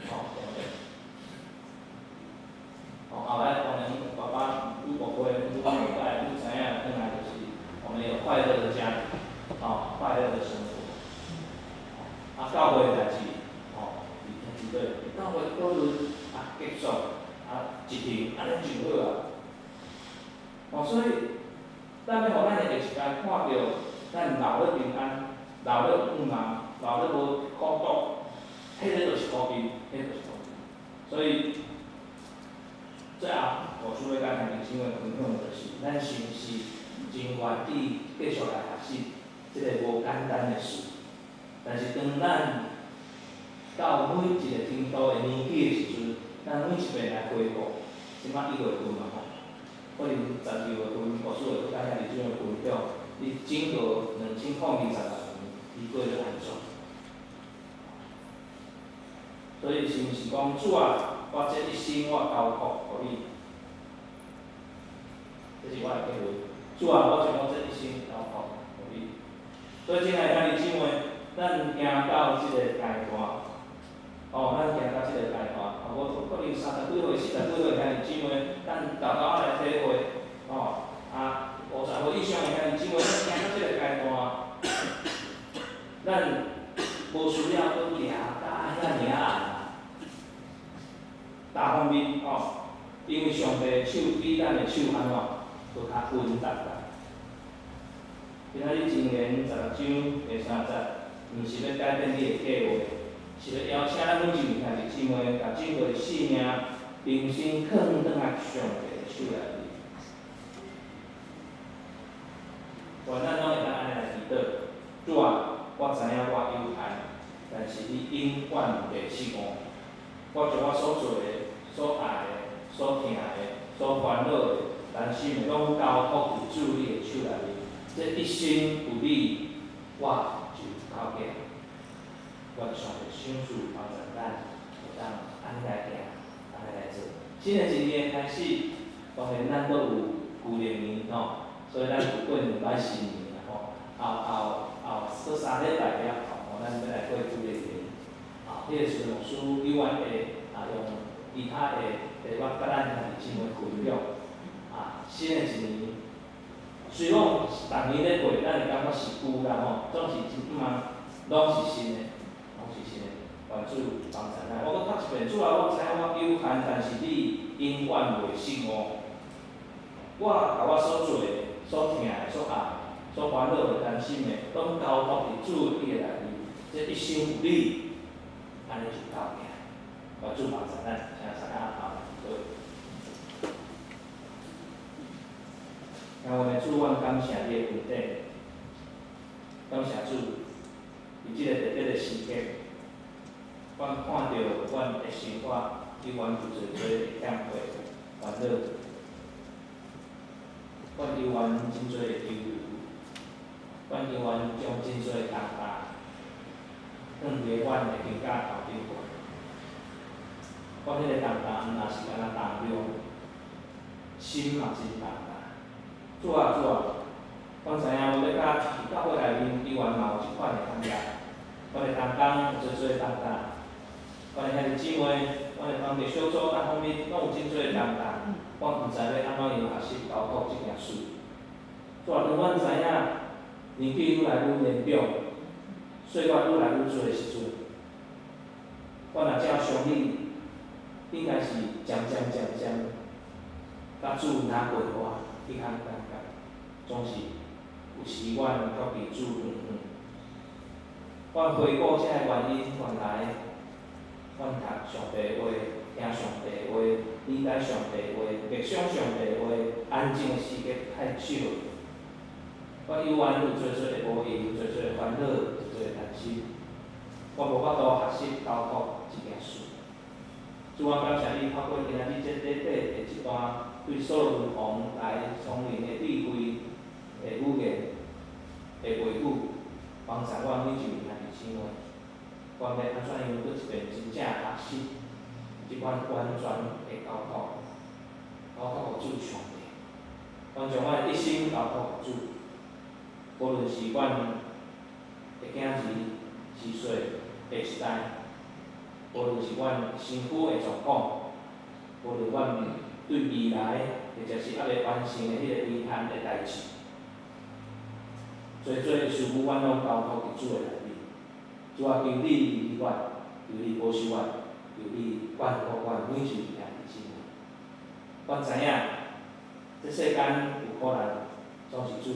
吼，定定。吼，後來當然爸爸愈牧會愈了解，愈知影，轉來就是我們有快樂的家庭，吼，快樂的生活。啊，教會的代誌，吼，佇對，教會討論啊結束，啊執行，按呢就好啊。吼，所以，咱欲予咱的下一代看著，咱老了平安，老了有向望，老了無苦毒，彼個就是福音，彼個就是福音。所以，最後，牧師欲佮兄弟姊妹分享的就是，咱是毋是真願意繼續來學習這個無簡單的事？但是當咱到每一個程度的年紀的時陣，咱每一遍來回顧，這擺1月份嘛吼，可能12月份，牧師會閣佮兄弟姊妹分享，你整個2026年，你過咧按怎？所以是毋是講主啊，我這一生我交託予你，這是我的結論。主啊，我將我這一生交託予你。所以，親愛兄弟姊妹，咱行到這個階段，哦，咱行到這個階段，哦，無可能30幾歲、40幾歲兄弟姊妹，咱沓沓仔來體會，哦，啊，50歲以上的兄弟姊妹，咱行到這個階段，咱無需要閣行甲遐爾仔暗。逐方面吼，因為上帝的手比咱的手按怎，閣較穩當當。今仔日箴言16章第3節，毋是欲改變你的計劃，是欲邀請咱每一位兄弟姊妹，共整個的性命重新囥轉來上帝的手內面。願咱攏會當按呢來祈禱，主啊，我知影我有限，但是你永遠袂失望。我將我所做的、所愛的、所疼的、所煩惱的，人生的，攏交託佇主你的手內面。這一生有你，我就夠行。願上帝賞賜幫助咱，會當按呢來行，按呢來做。新的一年開始，當然咱閣有舊曆年吼，所以咱有過兩擺新年啦吼。後後後閣3禮拜了後，咱欲來過舊曆年。啊，彼個時陣牧師永遠會啊用其他的題目佮咱兄弟姊妹分享。啊，新的一年，雖講逐年咧過，咱會感覺是舊啦吼，總是真毋通，攏是新的，攏是新的。願主幫助咱。我閣讀一遍，主啊，我知影我有限，但是你永遠袂失誤。我共我所做的、所疼的、所愛的、所煩惱的、擔心的，攏交託佇主你的內面。這一生有你，按呢就夠行。願主幫助咱，請大家好。親愛的主，阮感謝你的恩典，感謝主，佇這個特別的時刻，阮看著阮的生活猶原有濟濟的欠缺、煩惱，阮猶原真濟的憂慮，阮猶原將真濟的重擔放佇阮的肩胛頭頂懸。阮彼个重擔毋若是干焦重量，心嘛真重擔。主啊主啊，阮知影無欲佮佇教會內面，猶原嘛有這款的感覺。阮的同工有濟濟的重擔，阮的兄弟姊妹，阮的團契小組各方面攏有真濟的重擔，阮毋知欲按怎樣學習交託這件事。主啊，當阮知影年紀愈來愈年長，歲月愈來愈濟的時陣，阮若照常理，應該是漸漸漸漸，佮主若過活，彼款感覺，總是有時阮卻離主遠遠。阮回顧這个原因，原來阮讀上帝話、聽上帝話、理解上帝話、默想上帝話，安靜的時間太少。阮猶原有濟濟的無閒，濟濟的煩惱，濟濟的擔心，我無法度學習交託這件事。主，我感謝你透過今仔日這短短的一段對所羅門王來聰明的智慧的語言的話語，幫助阮每一位兄弟姊妹，阮欲按怎樣閣一遍真正學習這款完全的交託，交託予主上帝。阮將阮的一生交託予主，無論是阮的囝兒、子孫下一代，無論是阮身軀的狀況，無論阮對未來或者是猶未完成的彼個遺憾的代誌，濟濟的事物，阮攏交託佇主的內面。主啊，求你理阮，求你保守阮，求你關顧阮每一位兄弟姊妹。阮知影，這世間有苦難，總是主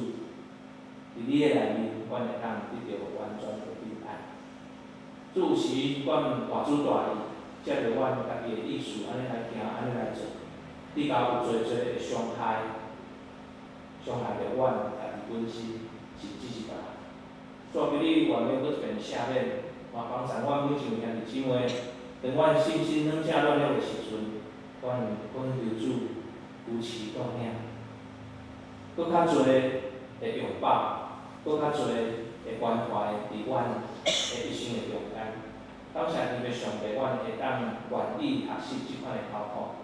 佇你的內面，阮會當得著完全的平安。主有時阮大主大意，照著阮家己的意思按呢來行，按呢來做，比較有濟濟的傷害，傷害著阮家己本身，甚至是別人。主啊，求你原諒閣一遍赦免，嘛幫助阮每一位兄弟姊妹，當阮信心軟正軟弱的時陣，阮懇求主扶持帶領，閣較濟的擁抱，閣較濟的關懷，佇阮的一生的中間。感謝天父上帝，阮會當願意學習這款的交託，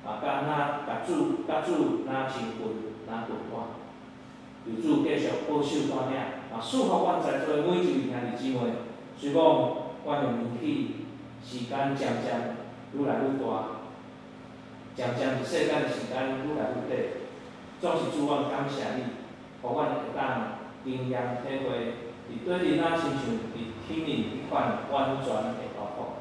啊，佮若共主、佮主若親近、若陪伴，求主繼續保守帶領，嘛賜福阮在座的每一位兄弟姊妹。雖講阮的年紀、時間漸漸愈來愈大，漸漸佇世間的時間愈來愈短，總是主，阮感謝你，予阮會當經驗體會，佇對你若親像佇天靈彼款完全的交託。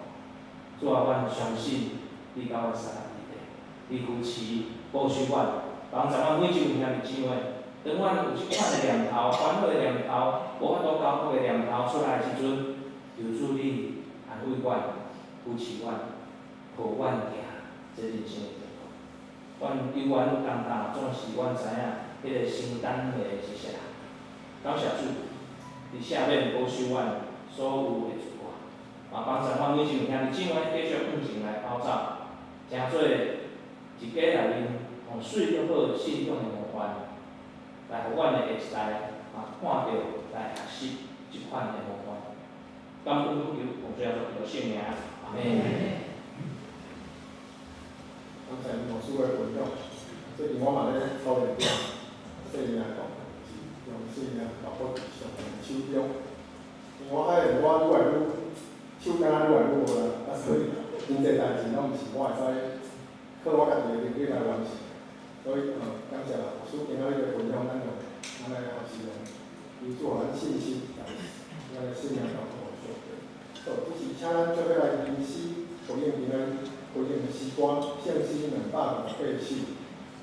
主啊，阮相信你佮阮相佇咧，你扶持保守阮，幫助阮每一位兄弟姊妹。當阮有這款的念頭、煩惱的念頭、無法度交託的念頭出來的時陣，求主你安慰阮、扶持阮、予阮行這人生的道路。阮猶原有重擔，總是阮知影彼個承擔的是啥。感謝主，佇赦免保守阮所有的罪過，嘛幫助阮每一位兄弟姊妹繼續向前來跑走，成做一家內面風水足好信仰的模範，來予阮的下一代嘛看著來學習。款的模范。感恩求奉主耶稣的圣名，阿门。感谢牧师的分享。最近我嘛咧操练圣灵讲，是用圣灵交付伫上帝手中。因为我发现我愈来愈手敢若愈来愈无力，啊，所以真济代志拢毋是我会使靠我家己的能力來完成。所以，感謝牧師今仔日的分享，咱用咱來學習用，求主予咱信心，咱的信仰交付予上帝。好，這是請咱做伙來吟詩，回應今仔日回應詩歌，聖詩258首。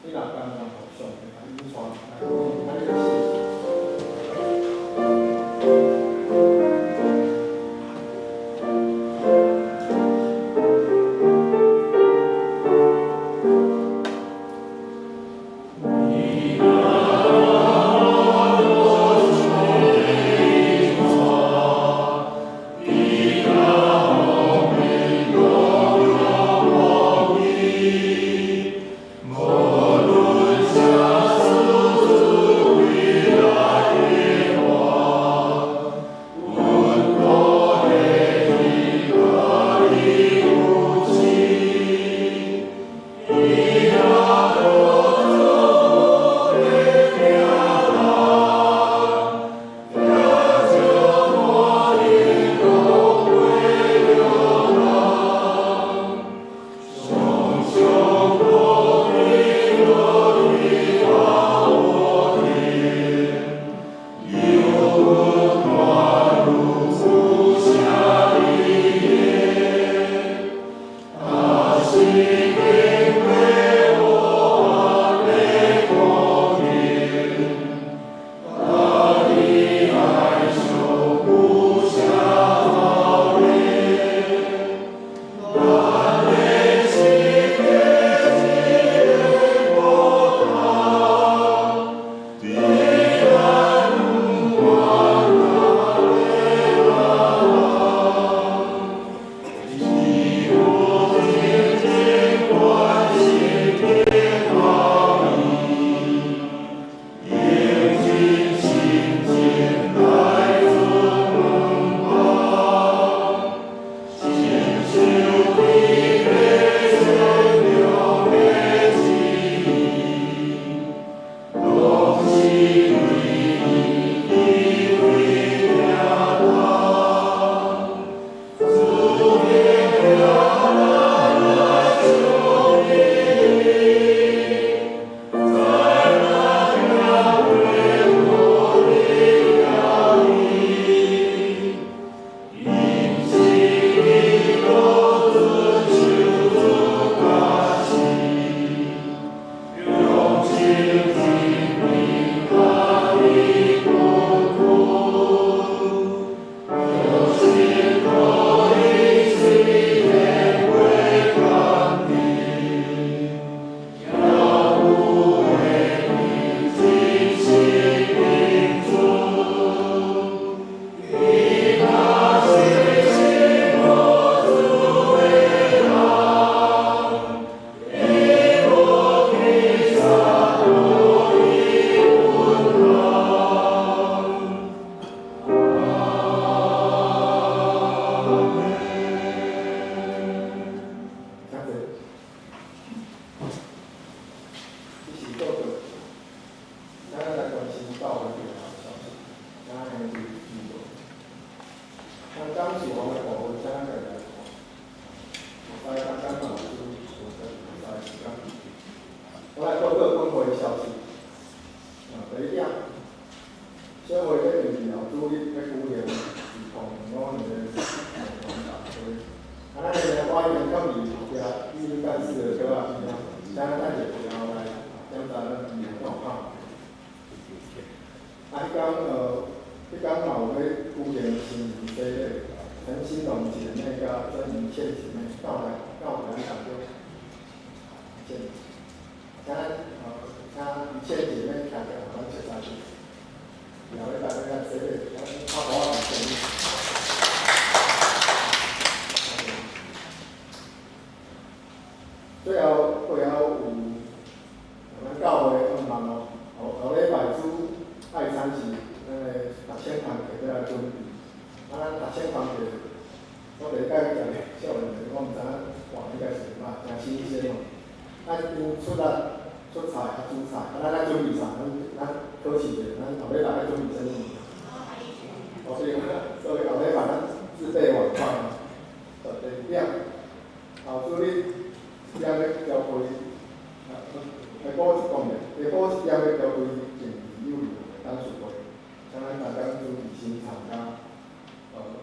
你若甘願予上帝來引帶，來回應咱這個詩。請坐。這是報告，請咱來關心教會重要的消息，請咱兄弟記錄。咱感謝王的部分，請咱家己來看。會使簡單嘛，有會使時間。我來報告本會的消息。第一點，小會咧佇二號主日欲舉行2005年的團大會。啊，咱的我已經放佇後壁語音幹事的桌仔邊仔，請咱等者回後來檢查咱議員狀況。啊，彼工嘛有欲舉行新年洗禮，陳新龍姐妹佮曾怡倩姐妹到來到咱當中，請咱請怡倩姐妹徛起來，咱熟悉。後禮拜欲來洗禮，咱拍鼓仔來洗禮。最後，最後有咱教會向望哦，後後禮拜主愛餐是咱的六千堂客欲來準備。啊，咱讀冊工課，我第一擺食少年時，我毋知影換應該是嘛，誠新鮮吼。啊，𪜶出力出菜啊，煮菜，啊，咱愛準備啥？咱咱考試者，咱後禮拜愛準備啥物？哦，對，所以後禮拜咱自備碗筷。第二點，後主日一點欲召開，啊，下晡一講者，下晡一點欲召開政治有利的董事會，請咱逐工準備先參加。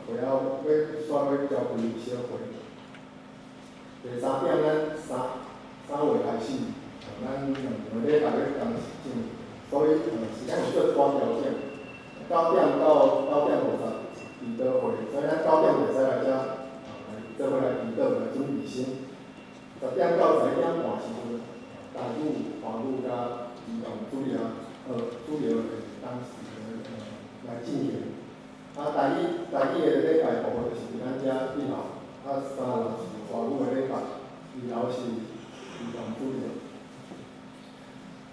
會後欲煞欲召開小會。第三點，咱三三月開始，咱兩個禮拜欲同時進，所以時間有做寡調整。9點到9點50祈禱會，所以咱九點就會使來遮，來做伙來祈禱來準備心。10點到11點半時陣，台語、華語佮兒童主日主日會當時來進行。啊，台語台語的禮拜部分就是佇咱遮一樓，啊，三樓是華語的禮拜，二樓是兒童主日。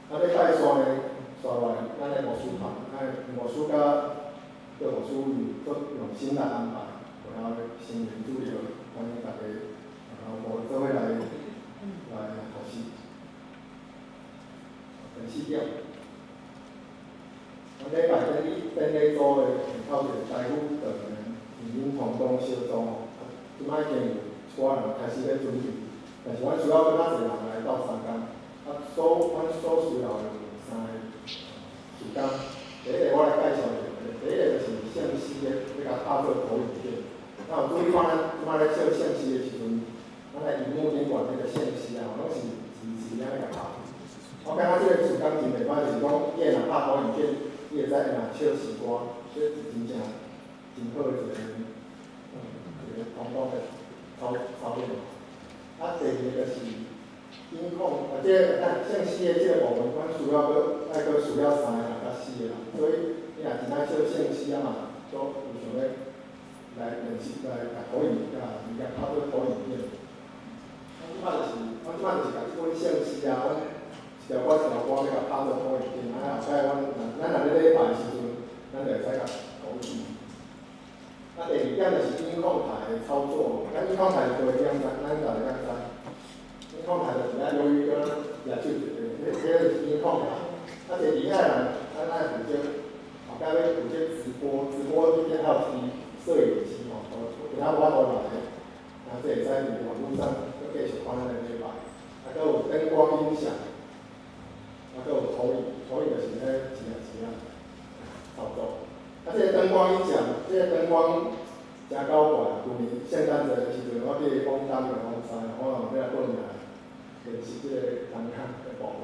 啊，禮拜三呢，煞落來，咱的牧師團，咱的牧師佮各牧師有足用心來安排，然後成員主日歡迎大家，然後無做伙來來服侍。第四點，咱禮拜典禮典禮組的下口一個台語長的語音同工小組吼，這擺已經有一寡人開始咧準備，但是阮需要閣較濟人來鬥相共。啊，所阮所需要的有三個事工。第一個我來介紹一下，第一個就是聖詩的，欲共拍做投影片。那有注意看咱這擺咧唱聖詩的時陣，咱來螢幕頂懸彼個聖詩啊，攏是字字按呢共拍。我感覺這個事工真袂歹，就是講伊若拍投影片，伊會使若唱詩歌，這是真正真好的一個一個同工的操操練。啊，第二個就是音控，啊，這個聖詩的這個部分，阮需要閣愛閣需要三個人佮四個人，所以你若真愛唱聖詩啊嘛，都有想欲來練習來共投影，共物件拍做投影片。阮這擺就是，阮這擺就是共這本聖詩啊，阮一條歌一條歌欲共拍做投影片，啊後擺阮咱若咧禮拜的時陣，咱就會使共投影。啊，第二點就是音控台的操作，咱音控台是多簡單，咱逐个敢知？音控台就是咱由於講舉手一個，彼彼就是音控台。啊，第二个人，咱愛負責，後擺欲負責直播，直播彼邊還有一支攝影機吼，其他無法度來，啊，這會使佇網路上閣繼續看咱的禮拜。啊，閣有燈光音響，啊，閣有投影，投影就是彼一啊一啊操作。啊，這個燈光音響，這個燈光誠搞怪。舊年聖誕節的時陣，我去廣東的廣西，我嘛欲來報名練習這個燈光的部分。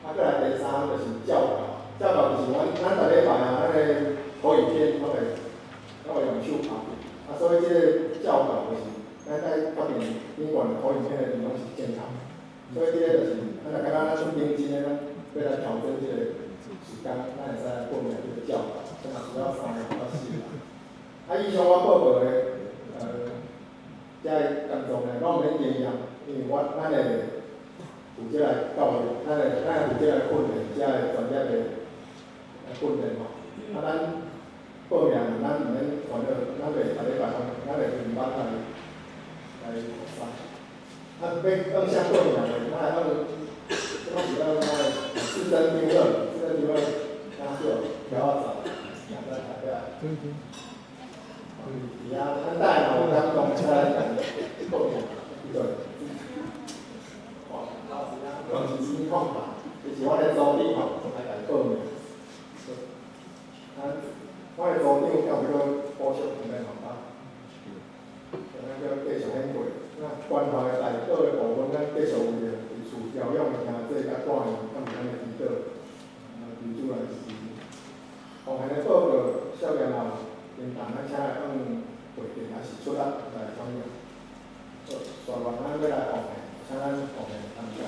啊，閣來第三項就是校稿，校稿就是阮咱逐禮拜啊，咱的投影片攏會用手拍。啊，所以這個校稿就是咱愛確定頂懸的投影片的字攏是正確。所以這個就是，咱若感覺咱足認真的，咱欲來調整這個時間，咱會使來報名這個校稿，這嘛需要三個到四個人。啊，以上我報告的，遮个工作呢，攏毋免經驗，因為我咱會負責來教育，咱會咱會負責來訓練遮个專業的來訓練吼。啊，咱報名咱毋免煩惱，咱袂逐禮拜攏，咱會分班來來學習。啊，欲按啥報名的，咱來按，這攏是按咱的至臻丁樂，至臻丁樂，咱叫調仔，來來來。對對。是啊，咱等下若有感動，會使來報名，對。哦，攏是音控台，就是阮的組長吼來來報名。啊，阮的組長敢有欲補充毋免吼啊？咱閣繼續演過。那關懷代禱的部分，咱繼續有著佇厝調養的兄弟佮帶領，敢有咱的祈禱，啊，求主來支持。奉獻的報告，少年人平常咱請來按會電抑是出力來反映。好，煞落咱欲來奉獻，請咱奉獻同工。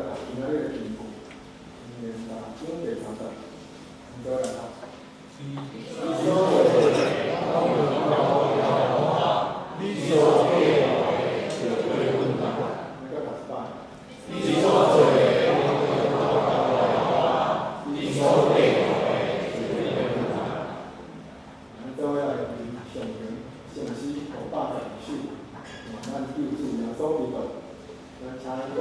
來讀今仔日的經句，箴言六章第三節，阮做伙來讀。你所做的，攏你所計劃的，就會穩當。咱閣讀一擺。你所做的，你所計劃的，就會穩當。咱做伙來吟上行聖詩512首，願咱救主耶穌基督，咱請伊來唱首。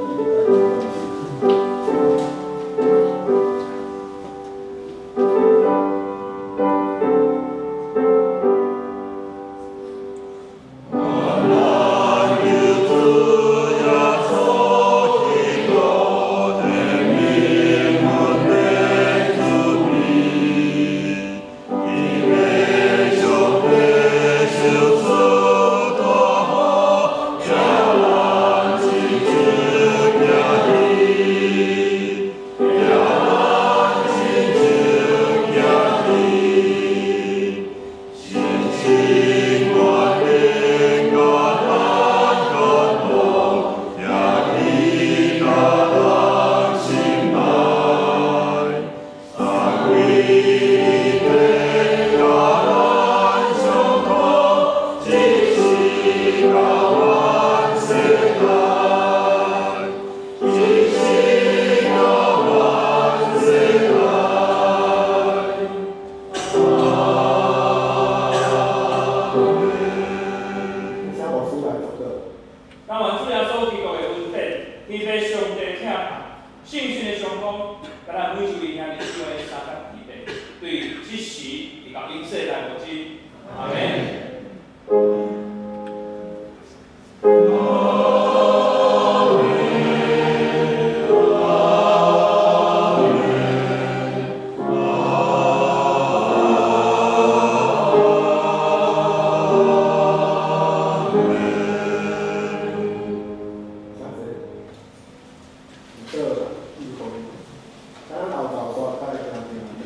請牧師來禱告。但願主耶穌基督的恩典，天父上帝疼愛，聖神的相通，佮咱每一位兄弟姊妹相共齊備，對這時直到永世來無盡。阿們。請坐。禱聚會，咱後晝煞再來行平安禮。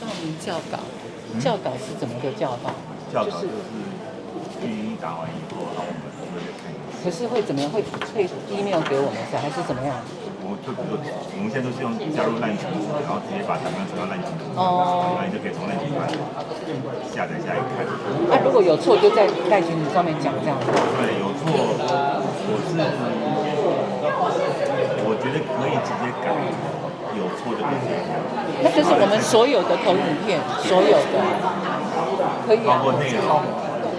報名教稿，教稿是怎麼個教法？教稿就是語音打完以後，然後我們再看一次。可是會怎麼樣？會 email 給我們是還是怎麼樣？我就比如說，我們現在都是用加入賴群組，然後直接把檔案傳到賴群組，然後你就可以從賴群組下載下來看。啊，如果有錯就在賴群組上面講這樣子。對，有錯，我覺得可以直接改，有錯就可以直接改。那就是我們所有的投影片，所有的可以啊。包括內容。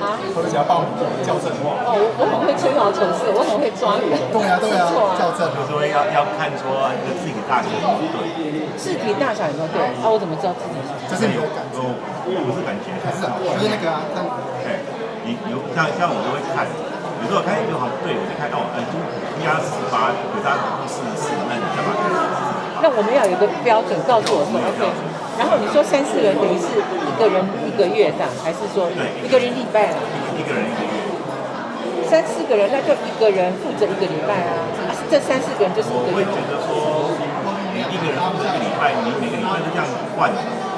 啊？我只要报名校正。哦，我很会吹毛求疵，我很会抓人。对啊对啊，校正。就是说要看说那个字体大小有没有对。字体大小有没有对？啊，我怎么知道字体？这是你的感觉？不是感觉，还是就是那个啊，看。对，你有像我都会看，有时候看就好像对，我就看到哎，应该48，可是他44，那你干嘛？那我们要有一个标准，告诉我说 OK。然后你说三四个人等于是一个人一个月这样，还是说一个人礼拜啊？一个人一个月。三四个人，那就一个人负责一个礼拜啊。啊，这三四个人就是一个我会觉得说，你一个人负责一个礼拜，你每个礼拜都这样换，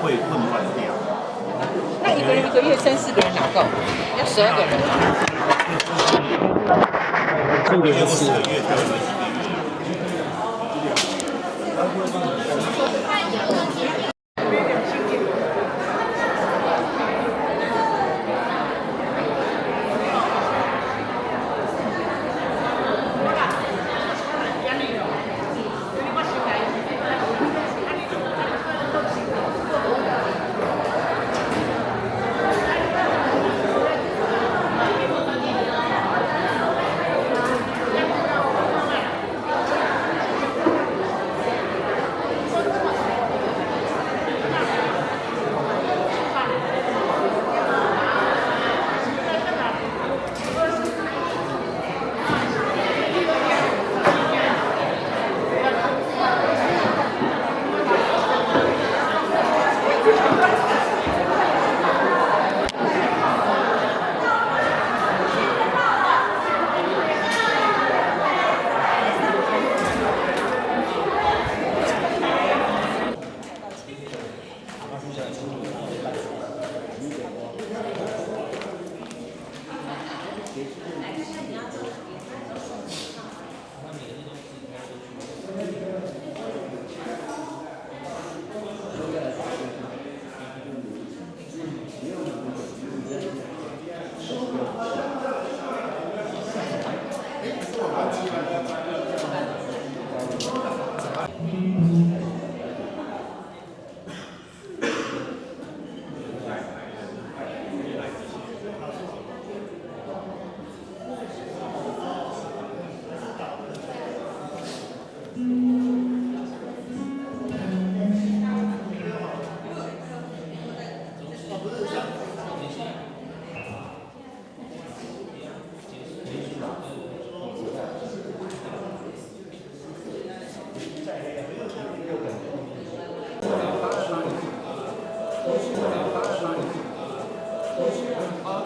会混乱掉。那一个人一个月三四个人哪够？要12个人。这个是4个月才会轮一个月。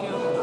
Okay.